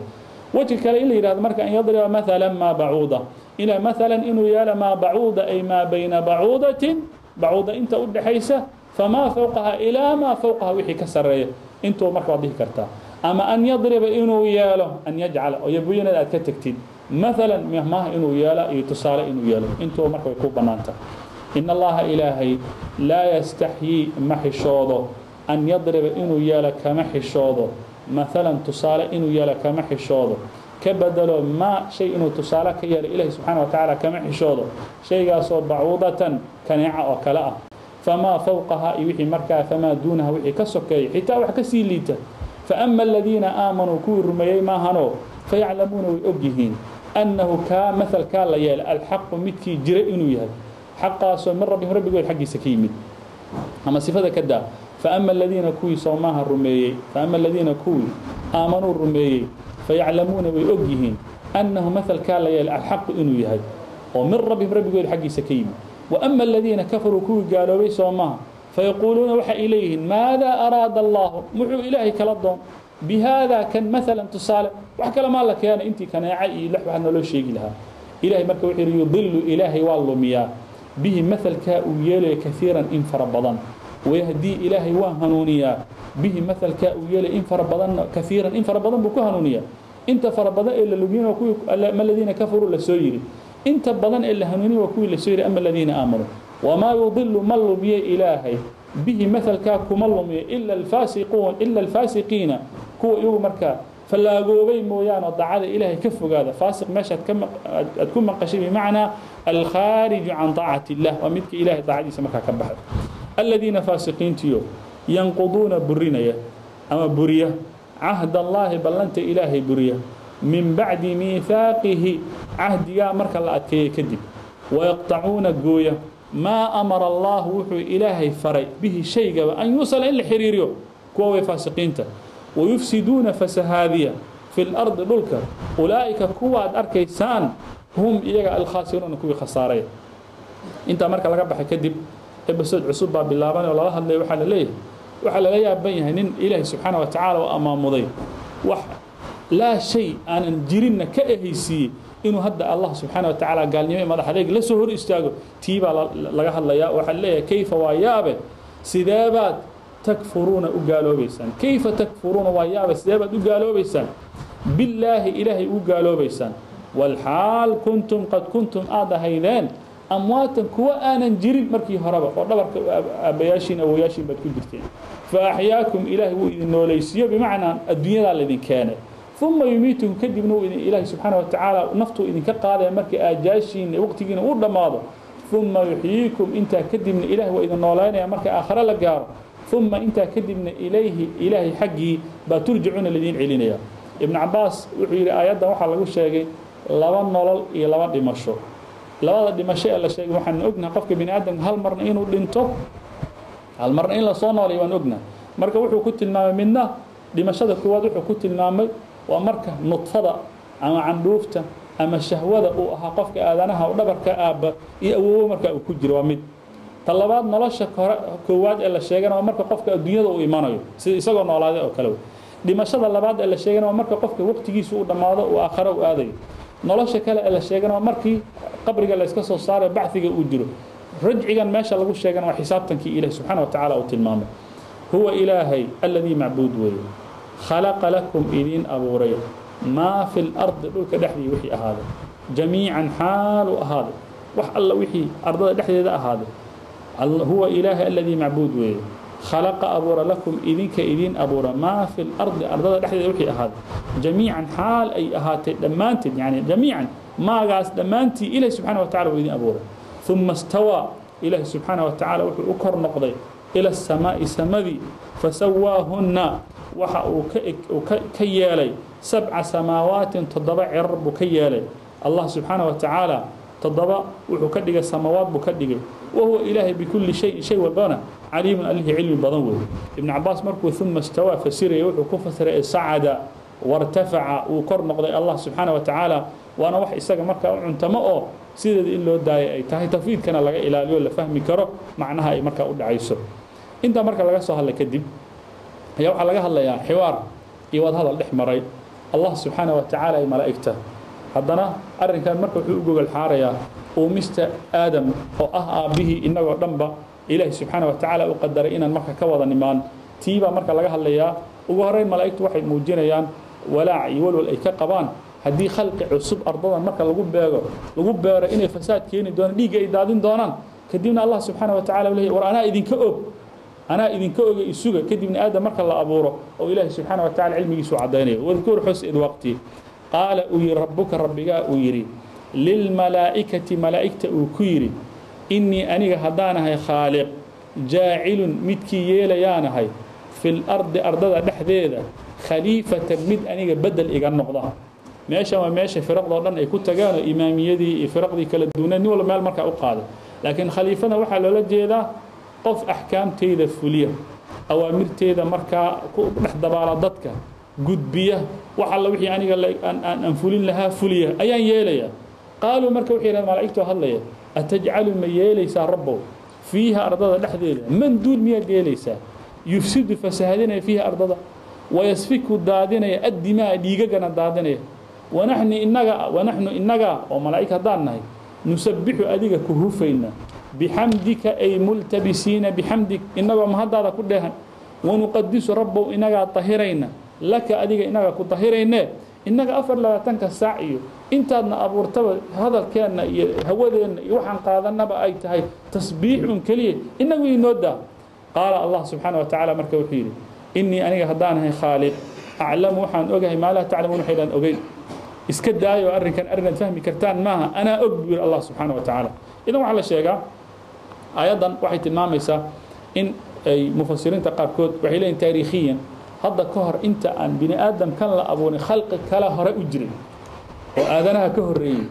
Wajhi kale in la yidhahdo marka an yadriba mathalan maa bacuuda, ila mathalan inuu yeelo maa bacuuda, ay maa bayna bacuudatin, bacuuda inta u dhexaysa, famaa fawqaha ilaa maa fawqaha wixii ka sarreeya intuu marka waad dhihi kartaa. Ama an yadriba inuu yeelo, an yajcala oo yabuyinada aad ka tegtid, mathalan mahmaha inuu yeelo iyo tusaale inuu yeelo, intuu marka way ku bannaan tahay. In Allaha Ilaahay laa yastaxyii ma xishoodo, an yadriba inuu yeelo kama xishoodo, mathalan tusaale inuu yeelo kama xishoodo, ka bedelo maa shay inuu tusaale ka yeelo Ilahi subxaana wa tacaala kama xishoodo, shaygaasoo bacuudatan kaneeca oo kale ah, famaa fawqaha iyo wixii markaa famaa duunaha wixii ka sokeeya, xitaa wax kasii liita. Faama aladiina aamanuu kuwii rumeeyey maahanoo, fayaclamuuna way og yihiin annahu kaa mathalkaa la yeelay alxaqu midkii jira inuu yahay, xaqaasoo min rabbihim rabbigood xaggiisa ka yimid. Ama sifada ka daa. Faama aladiina kuwii soomaha rumeeyey, faama aladiina kuwii aamanuu rumeeyey, fayaclamuuna way og yihiin annahu mathalkaa la yeelay alxaqu inuu yahay oo min rabbihim rabbigood xaggiisa ka yimid. Waama aladiina kafaruu kuwii gaaloobay soomaha, fayaquuluuna waxa ay leeyihiin maadaa araada Allahu, muxuu Ilaahay kala doon, bihaadaa kan mathalan tusaale, wax kale maa la keenay intii kaneeca iyo lex waxa naloo sheegi lahaa. Ilahay marka wuxuu yidhi yudilu Ilaahay waa lumiyaa bihi mathalkaa uu yeelaya kaiiran in fara badan, wayahdii Ilaahay waa hanuuniyaa bihi mathalkaa uu yeelaya in fara badanna, kaiiran in fara badan buu ku hanuuniyaa. Inta fara badan ee la lumiyana waa kuwii ama aladiina kafaruu la soo yidhi, inta badan ee la hanuuniya waa kuwii la soo yidhi ama aladiina aamanuu. Wamaa yudilu ma lumiye Ilaahay bihi mathalkaa kuma lumiyo ila alfaasiquun, ila alfaasiqiina kuwa iyagu markaa fallaagoobay mooyaane oo daacada Ilaahay ka fogaada. Faasiq meeshaad aad ku maqashay bimacnaa alkhaariju can daacati illah, waa midka Ilahay daacadiisa markaa ka baxay. Aladiina faasiqiintiyo yanquduuna burinaya ama buriya cahd Allaahi ballanta Ilaahay buriya, min bacdi miihaaqihi cahdigaa marka la adkeeyey kadib, wayaqtacuuna gooya maa amara Allahu wuxuu Ilaahay faray bihi shaygaba an yuusala in la xiriiriyo, kuwa way faasiqiinta. Wayufsiduuna fasahaadiya fi lardi dhulka, ulaa'ika kuwaad arkaysaan hum iyaga alkhaasiruuna kuwii khasaaray. Intaa marka laga baxay kadib ebisod cusub baa bilaabanay oo lala hadlaya. Waxaa la leeyahay waxaa lala yaaban yahay nin Ilaahay subxaana wa tacaala u amaamuday wax laa shay aanan jirinna ka ehaysiiyey inuu hadda Allah subxaana wa tacaala gaalnimo iyo madax adeeg la soo hor istaago. Tii baa laga hadlayaa. Waxaa leeyahay kayfa waa yaabe sideebaad takfuruuna u gaaloobaysaan, kayfa takfuruuna waa yaabe sideebaad u gaaloobaysaan, billaahi Ilaahay u gaaloobaysaan, walxaal kuntum qad kuntum aad ahaydeen amwaatan kuwa aanan jirin markii horeba oo dhabarka aabbayaashiin awoyaashiin baad ku jirteen. Fa axyaakum Ilaahay wuu idin noolaysiiyo, bimacnaa adduunyadaa laydin keenay. Uma yumiitukum kadibna wuu idin Ilaahay subxaana wa tacaala naftuu idinka qaadaya markii aajaashiina waqtigiina uu dhammaado. Uma yuxyiikum intaa kadibna Ilahay waa idin noolaynaya marka aakhare la gaaro. Uma intaa kadibna ilayhi Ilaahay xaggii baa turjacuuna laydin celinaya. Ibnu Cabaas wuxuu yidhi aayaddan waxaa lagu sheegay laba nolol iyo laba dhimasho. Labada dhimasho ee la sheegay waxaan ognahay qofka bini aadamka hal marna inuu dhinto, hal marna in lasoo noolay waan ognahay. Marka wuxuu ku tilmaamay midna dhimashada koowaad wuxuu ku tilmaamay waa marka nudfada ama candhuufta ama shahwada uu ahaa qofka aadanaha oo dhabarka aabba iyo awoowo marka uu ku jiro, waa mid. Ta labaad nolosha koowaad ee la sheegana waa marka qofka adduunyada uu imanayo sida isagoo noolaaday oo kale. Dhimashada labaad ee la sheegana waa marka qofka waqtigiisa uu dhammaado uu aakhare u aadayo. Nolosha kale ee la sheegana waa markii qabriga la iska soo saarayo, bacdiga uu jiro. Rajcigan meesha lagu sheegana waa xisaabtankii Ilahi subxaana wa tacaala uu tilmaamay. Huwa Ilaahay alladii macbuud weeye khalaqa lakum idiin abuuray maa fi lardi dhulka dhexdii wixii ahaaday, jamiican xaal u ahaaday wax alla wixii ardada dhexdeeda ahaaday. Huwa Ilaahay alladii macbuud weeye khalaqa abuura lakum idinka idiin abuura maa fi lardi ardada dhexdeeda wixii ahaaday, jamiican xaal ay ahaatay dhammaanteed, yani jamiican maagaas dhammaantii Ilahi subxana wa tacala uu idiin abuuray. Uma istawaa Ilaahi subxaana wa tacaala wuxuu u kor noqday Ila asamaa'i samadii, fasawaahunna waxa uu ka yeelay 7 samaawaatin, 7 cirar buu ka yeelay. Allah subxaana wa tacaala 7 wuxuu ka dhigay samawaad buu ka dhigay. Wahuwa ilaahay bikulli shayin shay walbana caliimun, allihii cilmi badan weeye. Ibnu Cabaas markuu uma istawaa fasiraya wuxuu ku fasiray sacada wartafaca, uu kor noqday Allah subxaana wa tacaala. Waana wax isaga markaa u cuntamo oo sideeda in loo daayay ay tahay, tafwiidkana laga ilaaliyo, la fahmi karo macnaha ay markaa u dhacayso. Intaa marka laga soo hadlay kadib ayaa waxaa laga hadlayaa xiwaar iyo wadahadal dhex maray Allah subxaana wa tacaala iyo malaa'igta. Haddana arrinkan marka wuxuu u gogol xaarayaa uumista Aadam oo ah aabbihii innagoo dhanba Ilaahi subxaana wa tacaala u qadaray inaan marka ka wada nimaan. Tiibaa marka laga hadlayaa. Ugu horreyn malaa'igtu waxay muujinayaan walaac iyo walwal ay ka qabaan haddii khalqi cusub ardadan marka lagu beego lagu beero inay fasaad keeni doonaan, dhiigga ay daadin doonaan. Kadibna Allah subxaana wa tacala leeyahy war anaa idinka og, anaa idinka oga, isuga. Kadibna Aadam marka la abuuro oo Ilaahi subxaana wa tacala cilmigiisu caddaynayo. Wadkur xus id waqti qaala uu yidhi rabbuka, rabbigaa uu yidhi lilmalaa'ikati, malaa'igta uu ku yidhi innii aniga haddaanahay khaaliq jaacilun midkii yeelayaanahay fil ardi ardada dhexdeeda khaliifatan mid aniga bedel iga noqda. Meeshan waa meesha firaqdoo dhan ay ku tageenoo imaamiyadii iyo firaqdii kala duwaneed nin walba meel markaa u qaaday. Laakiin khaliifada waxaa loola jeedaa qof axkaamteyda fuliya, awaamirteeda markaa ku dhex dabaala dadka, gudbiya wax alla wixii aniga aan fulin lahaa fuliya ayaan yeelayaa. Qaaluu marka waxay yidhahdeen malaa'igtoo hadlaya, atajcalu ma yeelaysaa rabbow fiiha ardada dhexdeeda man duul miyaad yeelaysaa yufsidu fasahadinaya fiiha ardada, wayasfiku daadinaya addimaa dhiigagana daadinaya, wanaxnu innaga, wanaxnu innaga oo malaa'ig haddaan nahay nusabbixu adiga ku hufayna bixamdika ay multabisiina bixamdik, innagoo mahaddaada ku dheehan, wanuqadisu rabbow inagaa tahirayna laka adiga inagaa ku tahirayne. Innaga 24-ka saac iyo intaadna abuurtaba hadalkeenna iyo hawadeenna iyo waxaan qaadanaba ay tahay tasbiix un keliya, innagu inoo daa. Qaala Allah subxaana wa tacaala marka wuxuu yidhi innii aniga haddaanahay khaaliq aclamu waxaan ogahay maa laa taclamuun, waxaydaan ogeyn. Iska daayo arrinkan arrinaad fahmi kartaan maaha, anaa og buu yidhi Allah subxaana wa tacaala. Idan waxaa la sheegaa aayaddan waxay tilmaamaysaa in ay mufasiriinta qaarkood waxay leeyihin taariikhiyan hadda ka hor inta aan bini aadamkan la abuurin khalqi kale hore u jiray oo aadanaha ka horreeyey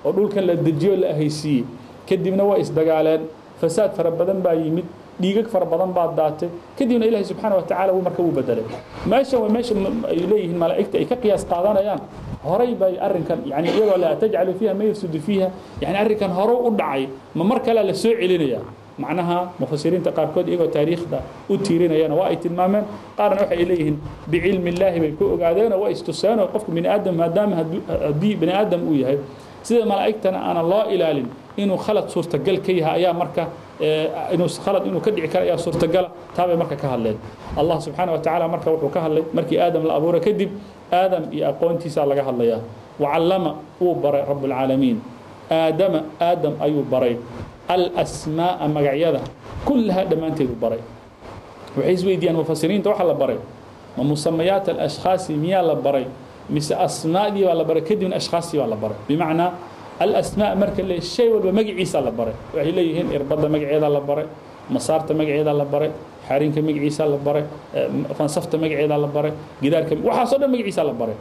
oo dhulkan la dejiyo la ahaysiiyey. Kadibna waa isdagaaleen, fasaad fara badan baa yimid, dhiigag fara badan baa daatay. Kadibna Ilaahi subxaana wa tacaala wuu marka wuu bedelay. Meeshan waa meesha ay leeyihiin malaa'igta ay ka qiyaas qaadanayaan horay bay arrinkan, yani iyagoo la tajcalu fiiha ma yufsidu fiiha, yani arrinkan hore u dhacay ma mar kale la soo celinaya. Macnaha mufasiriinta qaarkood iyagoo taariikhda u tiirinayana waa ay tilmaameen, qaarna waxay leeyihiin bicilmi illaahi bay ku ogaadeenoo waa istuseenoo qofku bini aadam maadaama haddii bini aadam uu yahay sida malaa'igtana aanan loo ilaalin inuu khalad suurtagal ka yahay ayaa marka inuu khalad inuu ka dhici karo ayaa suurtagala, taa bay marka ka hadleen. Allah subxaana wa tacaala marka wuxuu ka hadlay markii Aadam la abuuray kadib, Aadam iyo aqoontiisaa laga hadlayaa. Wacallama wuu baray rabbulcaalamiin Aadama, Aadam ayuu baray alasmaa'a magacyada kullahaa dhammaanteedu baray. Waxay isweydiiyaan mufasiriinta waxa la baray ma musamayaat alashkhaasi miyaa la baray mise asmaadii baa la baray kadibna ashkhaastii baa la baray. Bimacnaa alasmaa marka le shay walba magaciisa la baray. Waxay leeyihiin irbadda magaceeda la baray, masaarta magaceeda la baray, xarinka magaciisa la baray, fansafta magaceeda la baray, gidaarka waxaasoo dhan magaciisa la baray.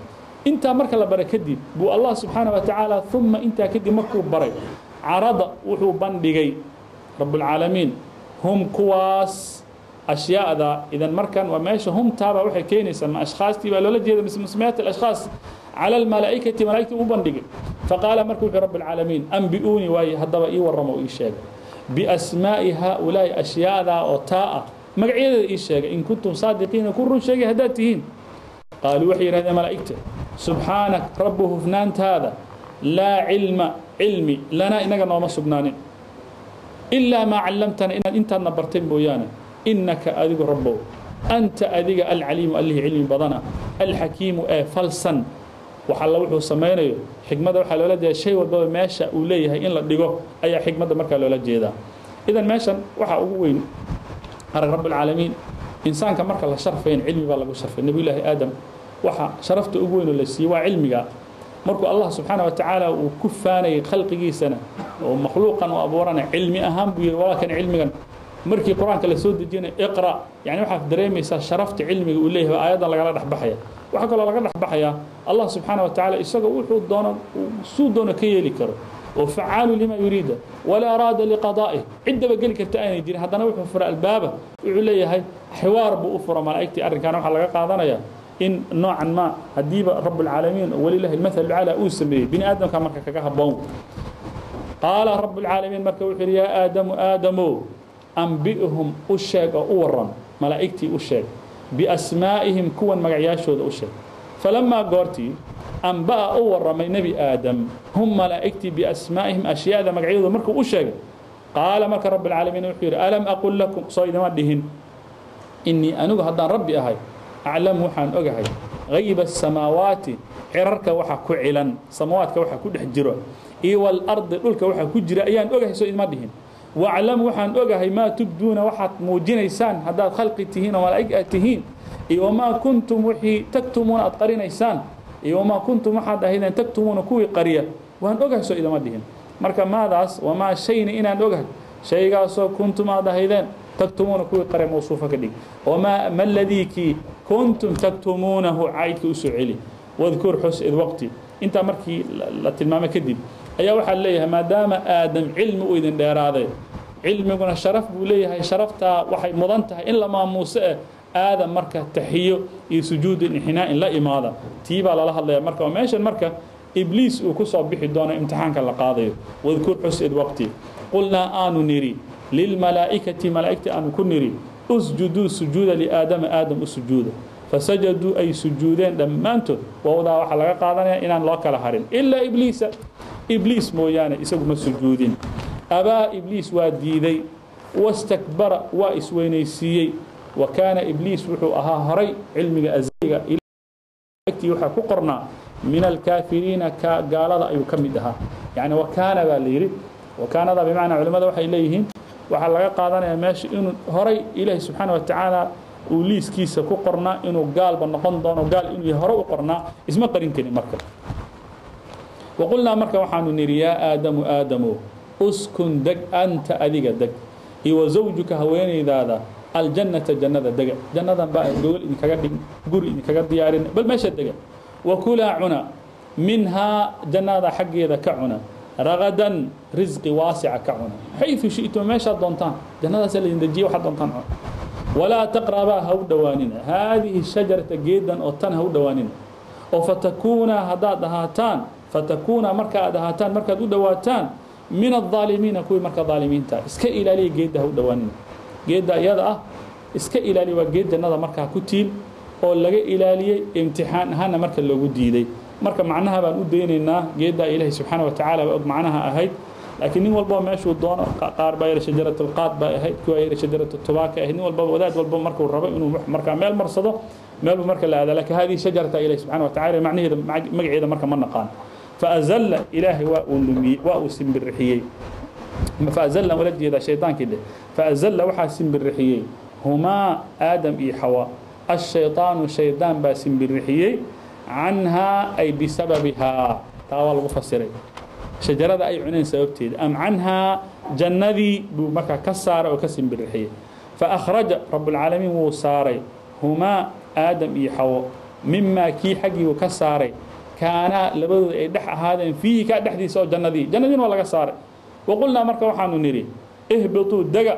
Intaa marka la baray kadib buu Allah subxaana wa tacaala uma intaa kadib markuu baray carada wuxuu bandhigay rabbulcaalamiin hum kuwaas ashyaada. Idan markan waa meesha humtaaba waxay keenaysaa ma ashkhaastii baa loola jeeda mise musmayaat alashkhaas cala almalaa'ikati, malaa'igtii u bandhigay. Faqaala marka wuxuu rabbulcaalamiin ambi'uunii waaye haddaba ii warramo oo ii sheega biasmaa'i haaulaa'i ashyaadaa oo taa ah magacyadeeda ii sheega in kuntum saadiqiina ku run sheegay haddaad tihiin. Qaaluu waxay yidhahdeen malaa'igta subxaanak rabbu hufnaantaada laa cilma cilmi lanaa inaga nooma sugnaanin ilaa maa callamtana inaad intaadna bartay mooyaane, innaka adigu rabbow anta adiga alcaliimu allihii cilmi badana alxakiimu ee falsan. Wax alla wuxuu samaynayo xikmadda waxaa loola jeeda shay walbaba meesha uu leeyahay in la dhigo ayaa xikmadda markaa loola jeedaa. Idan meeshan waxaa ugu weyn arag rabbulcaalamiin insaanka marka la sharfayn cilmi baa lagu sharfay. Nabiyullaahi Aadam waxa sharafta ugu weyn oo la siiyey waa cilmiga. Markuu Allah subxaana wa tacaala uu ku faanayay khalqigiisana oo makhluuqan u abuurana cilmi ahaan buu yidhi waa kan cilmigan Markii qur-aanka la soo dejinay iqra, yani waxaad dareemaysaa sharafta cilmiga uu leeyahay aayaddan lagala dhexbaxaya. Waxaa kaloo laga dhexbaxayaa Allah subxaana wa tacaala isagoo wuxuu doono suu doono ka yeeli karo, oo facaalu lima yuriida walaa raada liqadaa'ih, ciddaba geli karta aanay jirin, haddana wuxuu fura albaaba, wuxuu leeyahay xiwaar buu u fura malaa'igtii. Arrinkaana waxaa laga qaadanaya in noocan ma haddiiba rabbulcaalamiin walilahi almathal aclaa uu sameeyey bini aadamka marka kaga habboon. Qaala rabbulcaalamiin marka wuxuu yidhi yaa aadamu aadamow ambi'hum u sheeg oo u waran malaa'igtii u sheeg biasmaa'ihim kuwan magacyaashooda u sheeg. Falamaa goortii anba'a u warramay nebi aadam hum malaa'igtii biasmaa'ihim ashyaada magacyadooda markuu u sheegay, qaala marka rabbilcaalamiin wuxuu yidhi alam aqul lakum, soo idima dhihin inii anigu haddaan rabbi ahay aclamu waxaan ogahay hayba asamaawaati cirarka waxa ku cilan, samawaadka waxa ku dhex jiro, iyo walardi dhulka waxa ku jira ayaan ogahay, soo idima dhihin. Waclamu waxaan ogahay maa tubduuna waxaad muujinaysaan haddaad khalqi tihiin oo malaa'ig aad tihiin, iyo wamaa kuntum wixii taktumuuna aad qarinaysaan, iyo wamaa kuntum waxaad ahaydeen taktumuuna kuwii qariya waan ogahay, soo idama dhihin. Marka maadaas wamaa shayna inaan ogahay shaygaasoo kuntum aad ahaydeen taktumuuna kuwii qariya mawsuufa ka dhig. Wamaa ma ladii kii kuntum taktumuunahu caydka usoo celi. Wadkur xus id waqti. Intaa markii la tilmaamay kadib ayaa waxaa leeyahay maadaama aadam cilmi uu idin dheeraaday, cilmiguna sharaf buu leeyahay, sharaftaa waxay mudan tahay in la maamuuso eh aadam marka taxiyo iyo sujuud inxinaa in la imaada, tii baa lala hadlaya marka. Oo meeshan marka ibliis uu ku soo bixi doono imtixaanka la qaadayo. Wadkur xus id waqti qulnaa aanu niri lilmalaa'ikati malaa'igti aanu ku niri usjuduu sujuuda liaadama aadam u sujuuda, fasajaduu ay sujuudeen dhammaantood. Wawdaa waxaa laga qaadanaya inaan loo kala harin ilaa ibliisa, ibliis mooyaane isagu ma sujuudin. Abaa ibliis waa diiday, wastakbara waa isweynaysiiyey, wa kaana ibliis wuxuu ahaa horay cilmiga azaliga agtii waxaa ku qornaa min alkaafiriina ka gaalada ayuu ka mid ahaa. Yani wakaana baa la yidhi, wakaanada bimacnaa culimmada waxay leeyihiin waxaa laga qaadanayaa meesha inuu horay ilaahi subxaana wa tacaala uu liiskiisa ku qornaa inuu gaalba noqon doono, gaal inuu yahay hore u qornaa, isma qarin karin marka. Waqulnaa marka waxaanu nidhi yaa aadamu aadamow uskun deg anta adiga deg iyo wa zawjuka haweenaydaada aljannata jannada dega, jannadan baa gogol idinkaga dhigin, guri idinkaga diyaarin, bal meesha dega. Wakulaa cuna minhaa jannada xaggeeda ka cuna ragadan risqi waasica ka cuna xayثu shi'tum meeshaad doontaan, jannadaasa laydin dejiye waxaad doontaan cuna. Walaa taqrabaa ha u dhowaanina haadihi shajarata geedan oo tan ha u dhowaanina, oo fatakuunaa haddaad ahaataan, fatakuunaa marka aad ahaataan markaad u dhowaataan min aلظaalimiina kuwii marka ظaalimiinta. Iska ilaaliya geedda ha u dhowaanina, geedda iyada ah iska ilaaliya, waa geed jannada markaa ku tiil oo laga ilaaliyey imtixaan ahaana marka loogu diiday. Marka macnaha baan u daynaynaa geeddaa ilaahay subxaana wa tacaala baa og macnaha ahayd, laakiin nin walbaba meeshuu doono, qaar baa yidhi shajaratulqaad baa ahayd, kuwaa yidhi shajaratu tubaaka ahayd, nin walbaba wadaad walba markuu rabo inuu markaa meel marsado meel buu marka la aadaa. Laakiin haadihi shajarata ilahi subxana wa tacala macnaheeda magaceeda marka ma naqaan. Faazalla ilaahay waa uu lumiyey, waa uu simbirixiyey, faazalla ula jeedaa shaydaankii dheh, faazalla waxaa simbirixiyey humaa aadam iyo xawa ashayطaanu shaydaan baa simbirixiyey canhaa ay bisababihaa, taa waa lagu fasiray shajarada ay cuneen sababteeda, am canhaa jannadii buu markaa ka saaray oo ka simbirixiyey. Faأkhraja rabbulcaalamiin wuu saaray humaa aadam iyo xawo mimaa kii xaggii uu ka saaray kaanaa labadooda ay dhex ahaadeen fiihi kaa dhexdiisa oo jannadii, jannadiina waa laga saaray. Waqulnaa marka waxaanu nidhi ihbituu dega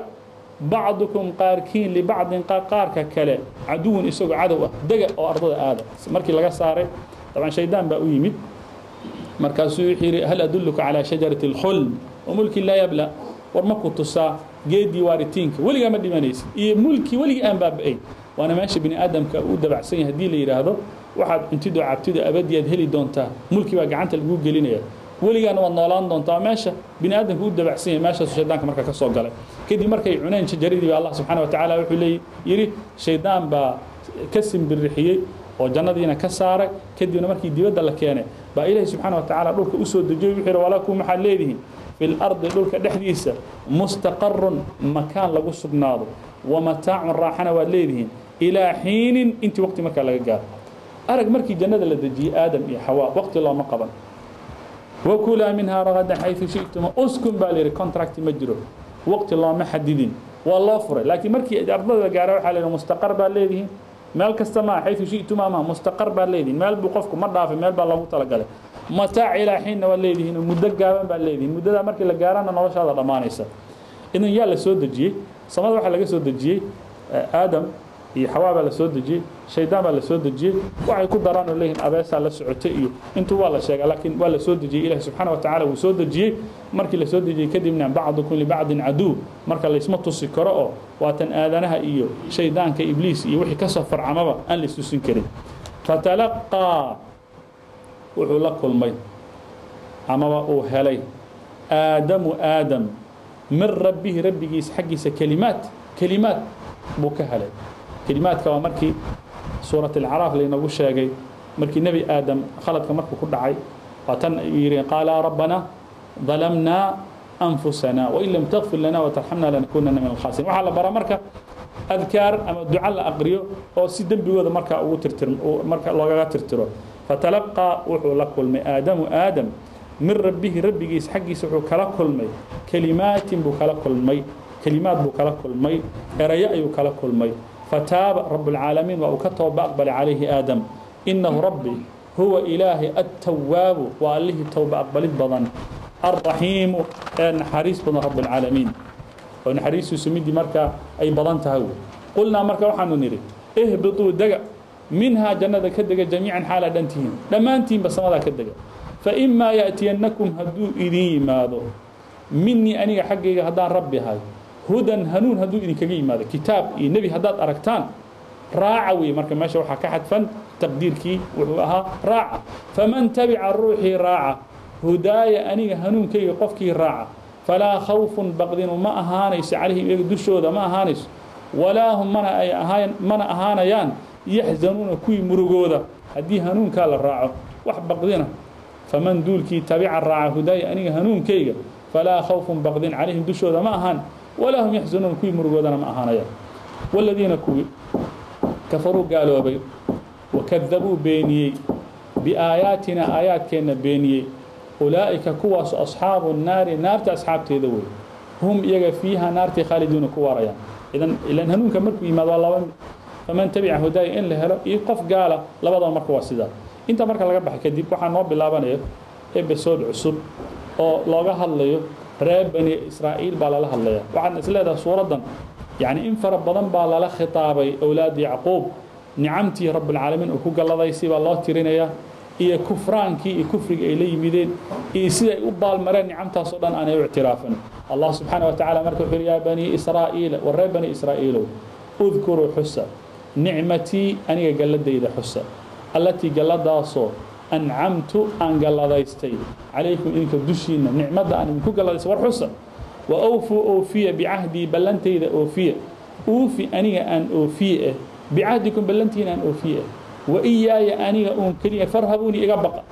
bacdukum qaarkiin libacdin qaarka kale caduwun isagoo cadow ah, dega oo ardada aada. Markii laga saaray dabcan shaydaan baa u yimid, markaasuu wuxuu yidhi hal adulluka calaa shajarati اlkhuld wa mulkin laa yabla, war ma ku tusaa geeddii waaritiinka weligaa ma dhimanaysid iyo mulki weligii aan baaba'ayn. Waana meesha bini aadamka uu dabacsan yahay, haddii la yidhaahdo waxaad cuntido cabtido abadiyaad heli doontaa, mulki baa gacanta laguu gelinaya, weligaana waad noolaan doontaa, meesha bini aadamka u dabacsan yahay meeshaasu shaydaanka marka ka soo galay. Kadib markay cuneen shajaradii ba Allah subxaana wa tacaala wuxuu leey yidhi shaydaan baa ka simbirixiyey oo jannadiina ka saaray. Kadibna markii dibadda la keenay baa ilaahi subxaana wa tacaala dhulka usoo dejiyey, wuxuu yidhi walakum waxaad leedihiin fi lardi dhulka dhexdiisa mustaqarun makaan lagu sugnaado, wa mataacun raaxana waad leedihiin ilaa xiinin intii waqti markaa laga gaaro. Arag markii jannada la dejiyey aadam iyo xawaa waqti looma qaban, wakulaa minhaa ragadan xayثu shi'tuma uskun baa la yidhi, contract ma jiro, waqti looma xadidin. Waa loo furay, laakiin markii ardada la gaara waxaa leeyahay mustaqar baa leedihiin, meel kasta maa xaytu shi'tuma ma mustaqar baa leedihiin, meel buu qofku ma dhaafay, meel baa loogu talagalay. Mataac ilaa xiinna waa leedihiin, muddo gaaban baa leedihiin, muddadaa markii la gaarana noloshaada dhammaanaysa. Idan yaa la soo dejiyey samada? Waxaa laga soo dejiyey Aadam iyo Xawaa baa la soo dejiyey, shaydaan baa la soo dejiyey. Waxay ku daraan oo leeyihiin abeesaa la socotay iyo intuu waa la sheegaa, laakiin waa la soo dejiyey. Ilahi subxaana wa tacaala wuu soo dejiyey. Markii la soo dejiyey kadibna bacdukum libacdin caduw, marka laysma tusi karo oo waatan aadanaha iyo shaydaanka Ibliis iyo wixii kasoo farcamaba aan la istusin karin. Fatalaqaa, wuxuu la kulmay amaba uu helay Aadamu, Aadam, min rabbihi, rabbigiisa xaggiisa, kelimaat, kelimaad buu ka helay. Kelimaadka waa markii suurat alacraaf laynagu sheegay, markii Nebi Aadam khaladka markuu ku dhacay, waa tan yidhi: qaala rabbana dalamnaa anfusana wain lam takfir lana watarxamna lanakunana min alkhasiriin. Waxaa la baraa marka adkaar ama duco la aqriyo oo si dembigooda markaa ugu tirtir, marka loogaga tirtiro. Fatalaqaa, wuxuu la kulmay Aadamu, Aadam, min rabbihi, rabbigiis xaggiisa wuxuu kala kulmay, kelimaatin buu kala kulmay, kelimaad buu kala kulmay, erayo ayuu kala kulmay. Fataaba rabbulcaalamiin, waa uu ka tooba aqbalay calayhi Aadam. Inahu rabbi huwa ilaahi attawaabu, waa allihii towba aqbalid badan, alraxiimu, ee naxariis badan, rabbulcaalamiin oo naxariistiisu midii markaa ay badan tahay. Wey qulnaa, marka waxaanu nidhi: ihbituu, dega, minhaa, jannada ka dega, jamiican, xaalaa dhantihiin, dhammaantiinba samadaa ka dega. Faimaa yaأtiyannakum, hadduu idin yimaado, minii, aniga xaggayga haddaan rabbi ahay, hudan, hanuun hadduu idinkaga yimaado, kitaab iyo nebi haddaad aragtaan, raaca wey. Marka meesha waxaa ka xadfan taqdiirkii wuxuu ahaa raaca. Faman tabica, ruuxii raaca, hudaaya, aniga hanuunkayga qofkii raaca, falaa khawfun, baqdinu ma ahaanayso, calayhim, iyaga dushooda ma ahaanayso, walaa hum, mana ay ahaan, mana ahaanayaan, yaxzanuuna, kuwii murugooda. Haddii hanuunkaa la raaco wax baqdina. Faman, duulkii, tabica, raaca, hudaaya, aniga hanuunkayga, falaa khawfun, baqdin, calayhim, dushooda ma ahaan, walaa hum yaxzanuuna, kuwii murugoodana ma ahaanayaan. Waladiina, kuwii, kafaruu, gaaloobay, wakadabuu, beeniyey, biaayaatina, aayaadkeenna beeniyey, ulaa'ika, kuwaas, asxaabu nnaari, naarta asxaabteeda wey, hum, iyaga, fiiha, naartii, khaaliduuna, ku waarayaan. Idan ilan hanuunka markuu yimaado waa laba mid, faman tabica hudaaya in la helo iyo qof gaala labadaba. Marka waa sidaa. Inta marka laga baxay kadib waxaa noo bilaabanaya episode cusub oo looga hadlayo reer Bani Israa'iil baa lala hadlaya. Waxaadna is leedahay suuraddan yacni in fara badan baa lala khitaabay awlaad Yacquub, nicamtii rabbilcaalamiin uu ku galladaysay baa loo tirinayaa, iyo kufraankii iyo kufriga ay la yimideen iyo siday u baalmareen nicamtaasoo dhan aanay u ictiraafan. Allah subxaana wa tacala marka wuxuu yidhi: yaa banii Israa'iila, war reer Bani Israa'iilow, udkuruu, xusa, nicmatii, aniga galladayda xusa, allatii, galladaasoo, ancamtu, aan galladaystay, calaykum, idinka dushiinna, nicmadda aan idinku galladaystay war xusa. Wa awfuu, oofiya, bicahdii, ballantayda oofiya, uufi, aniga aan oofiye bicahdikum, ballantiina aan oofiye wa iyaaya, aniga uun keliya, farhabuuni, iga baqa.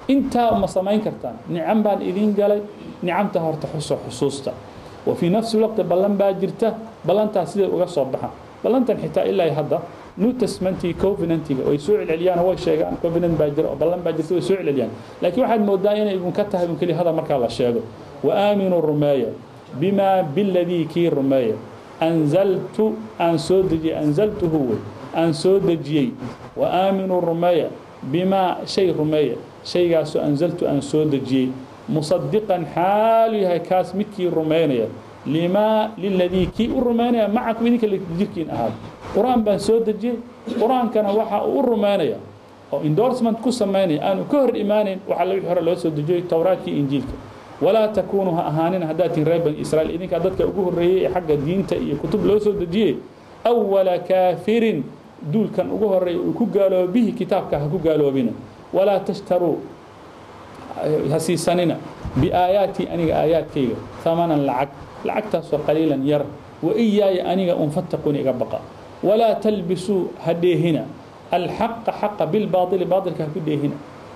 Intaa ma samayn kartaan? Nicam baan idiin galay, nicamta horta xuso, xusuusta. Wa fii nafsi waqti ballan baa jirta, ballantaas siday uga soo baxa ballantan xitaa ilaa hadda New Testamentii covenantiga way soo celceliyaan oo way sheegaan, covenant baa jira oo ballan baa jirta, way soo celceliyaan, laakiin waxaad moodaa inay un ka tahay un keliya hadal markaa la sheego. Wa aaminuu, rumeeya, bimaa, biladii, kii rumeeya, anzaltu, aan soo dejiyey, anzaltuhu wey, aan soo dejiyey. Wa aaminuu, rumeeya, bimaa, shay rumeeya, shaygaasoo, anzaltu, aan soo dejiyey, musadiqan, xaalu yahay kaas midkii rumaynaya, limaa, liladii, kii u rumaynaya, macakum, idinka jirkiin ahaad. Qur-aan baan soo dejiyey, qur-aankana waxa uu u rumaynaya oo endorsement ku samaynaya aanu ka hor imaanayn waxa wixii hore loo soo dejiyey, Towraadkii, Injiilka. Walaa takuunuu, ha ahaanina, haddaad tihin reer Bani Israiil, idinkaa dadka ugu horreeyey ee xagga diinta iyo kutub loo soo dejiyey, awala kaafirin, duulkan ugu horreeya uu ku gaaloobo, bihi, kitaabka ha ku gaaloobina. Walaa tashtaruu, ha siisanina, biaayaatii, aniga aayaadkayga, hamanan, lacag, lacagtaasoo, qaliilan, yar. Wa iyaaya, aniga un, fattaquuni, iga baqa. Walaa talbisuu, ha dheehina, alxaqa, xaqa, bilbaaili, baailka ha ku dheehina.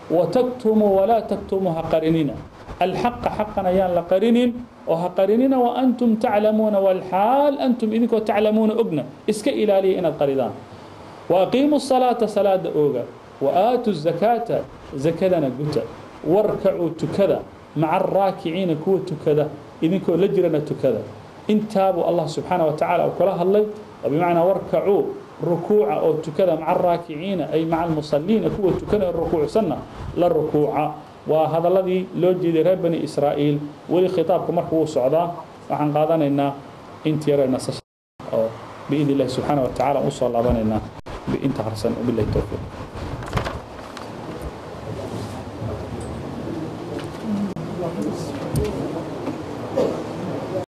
Wataktumuu, walaa taktumuu, ha qarinina, alxaqa, xaqan ayaan la qarinin oo ha qarinina, wa antum taclamuuna, walxaal antum, idinkoo, taclamuuna, ogna, iska ilaaliya inaad qaridaan. Waaqiimuu salaata, salaada ooga, wa aatuu zakaata, zakadana guta, warkacuu, tukada, maca araakiciina, kuwa tukada idinkoo la jirana tukada. Intaabuu Allah subxaana wa tacaala uu kala hadlay, oo bimacnaa warkacuu, rukuuca oo tukada, maca araakiciina, ay maca almusalliina, kuwa tukanaya rukuucsanna la rukuuca. Waa hadalladii loo jeeday reer Bani Israa'iil. Weli khitaabka marka wuu socdaa. Waxaan qaadanaynaa inta yare nasasha oo biidn illahi subxaana wa tacala usoo laabanaynaa inta harsan. Wabillahi towfiiq.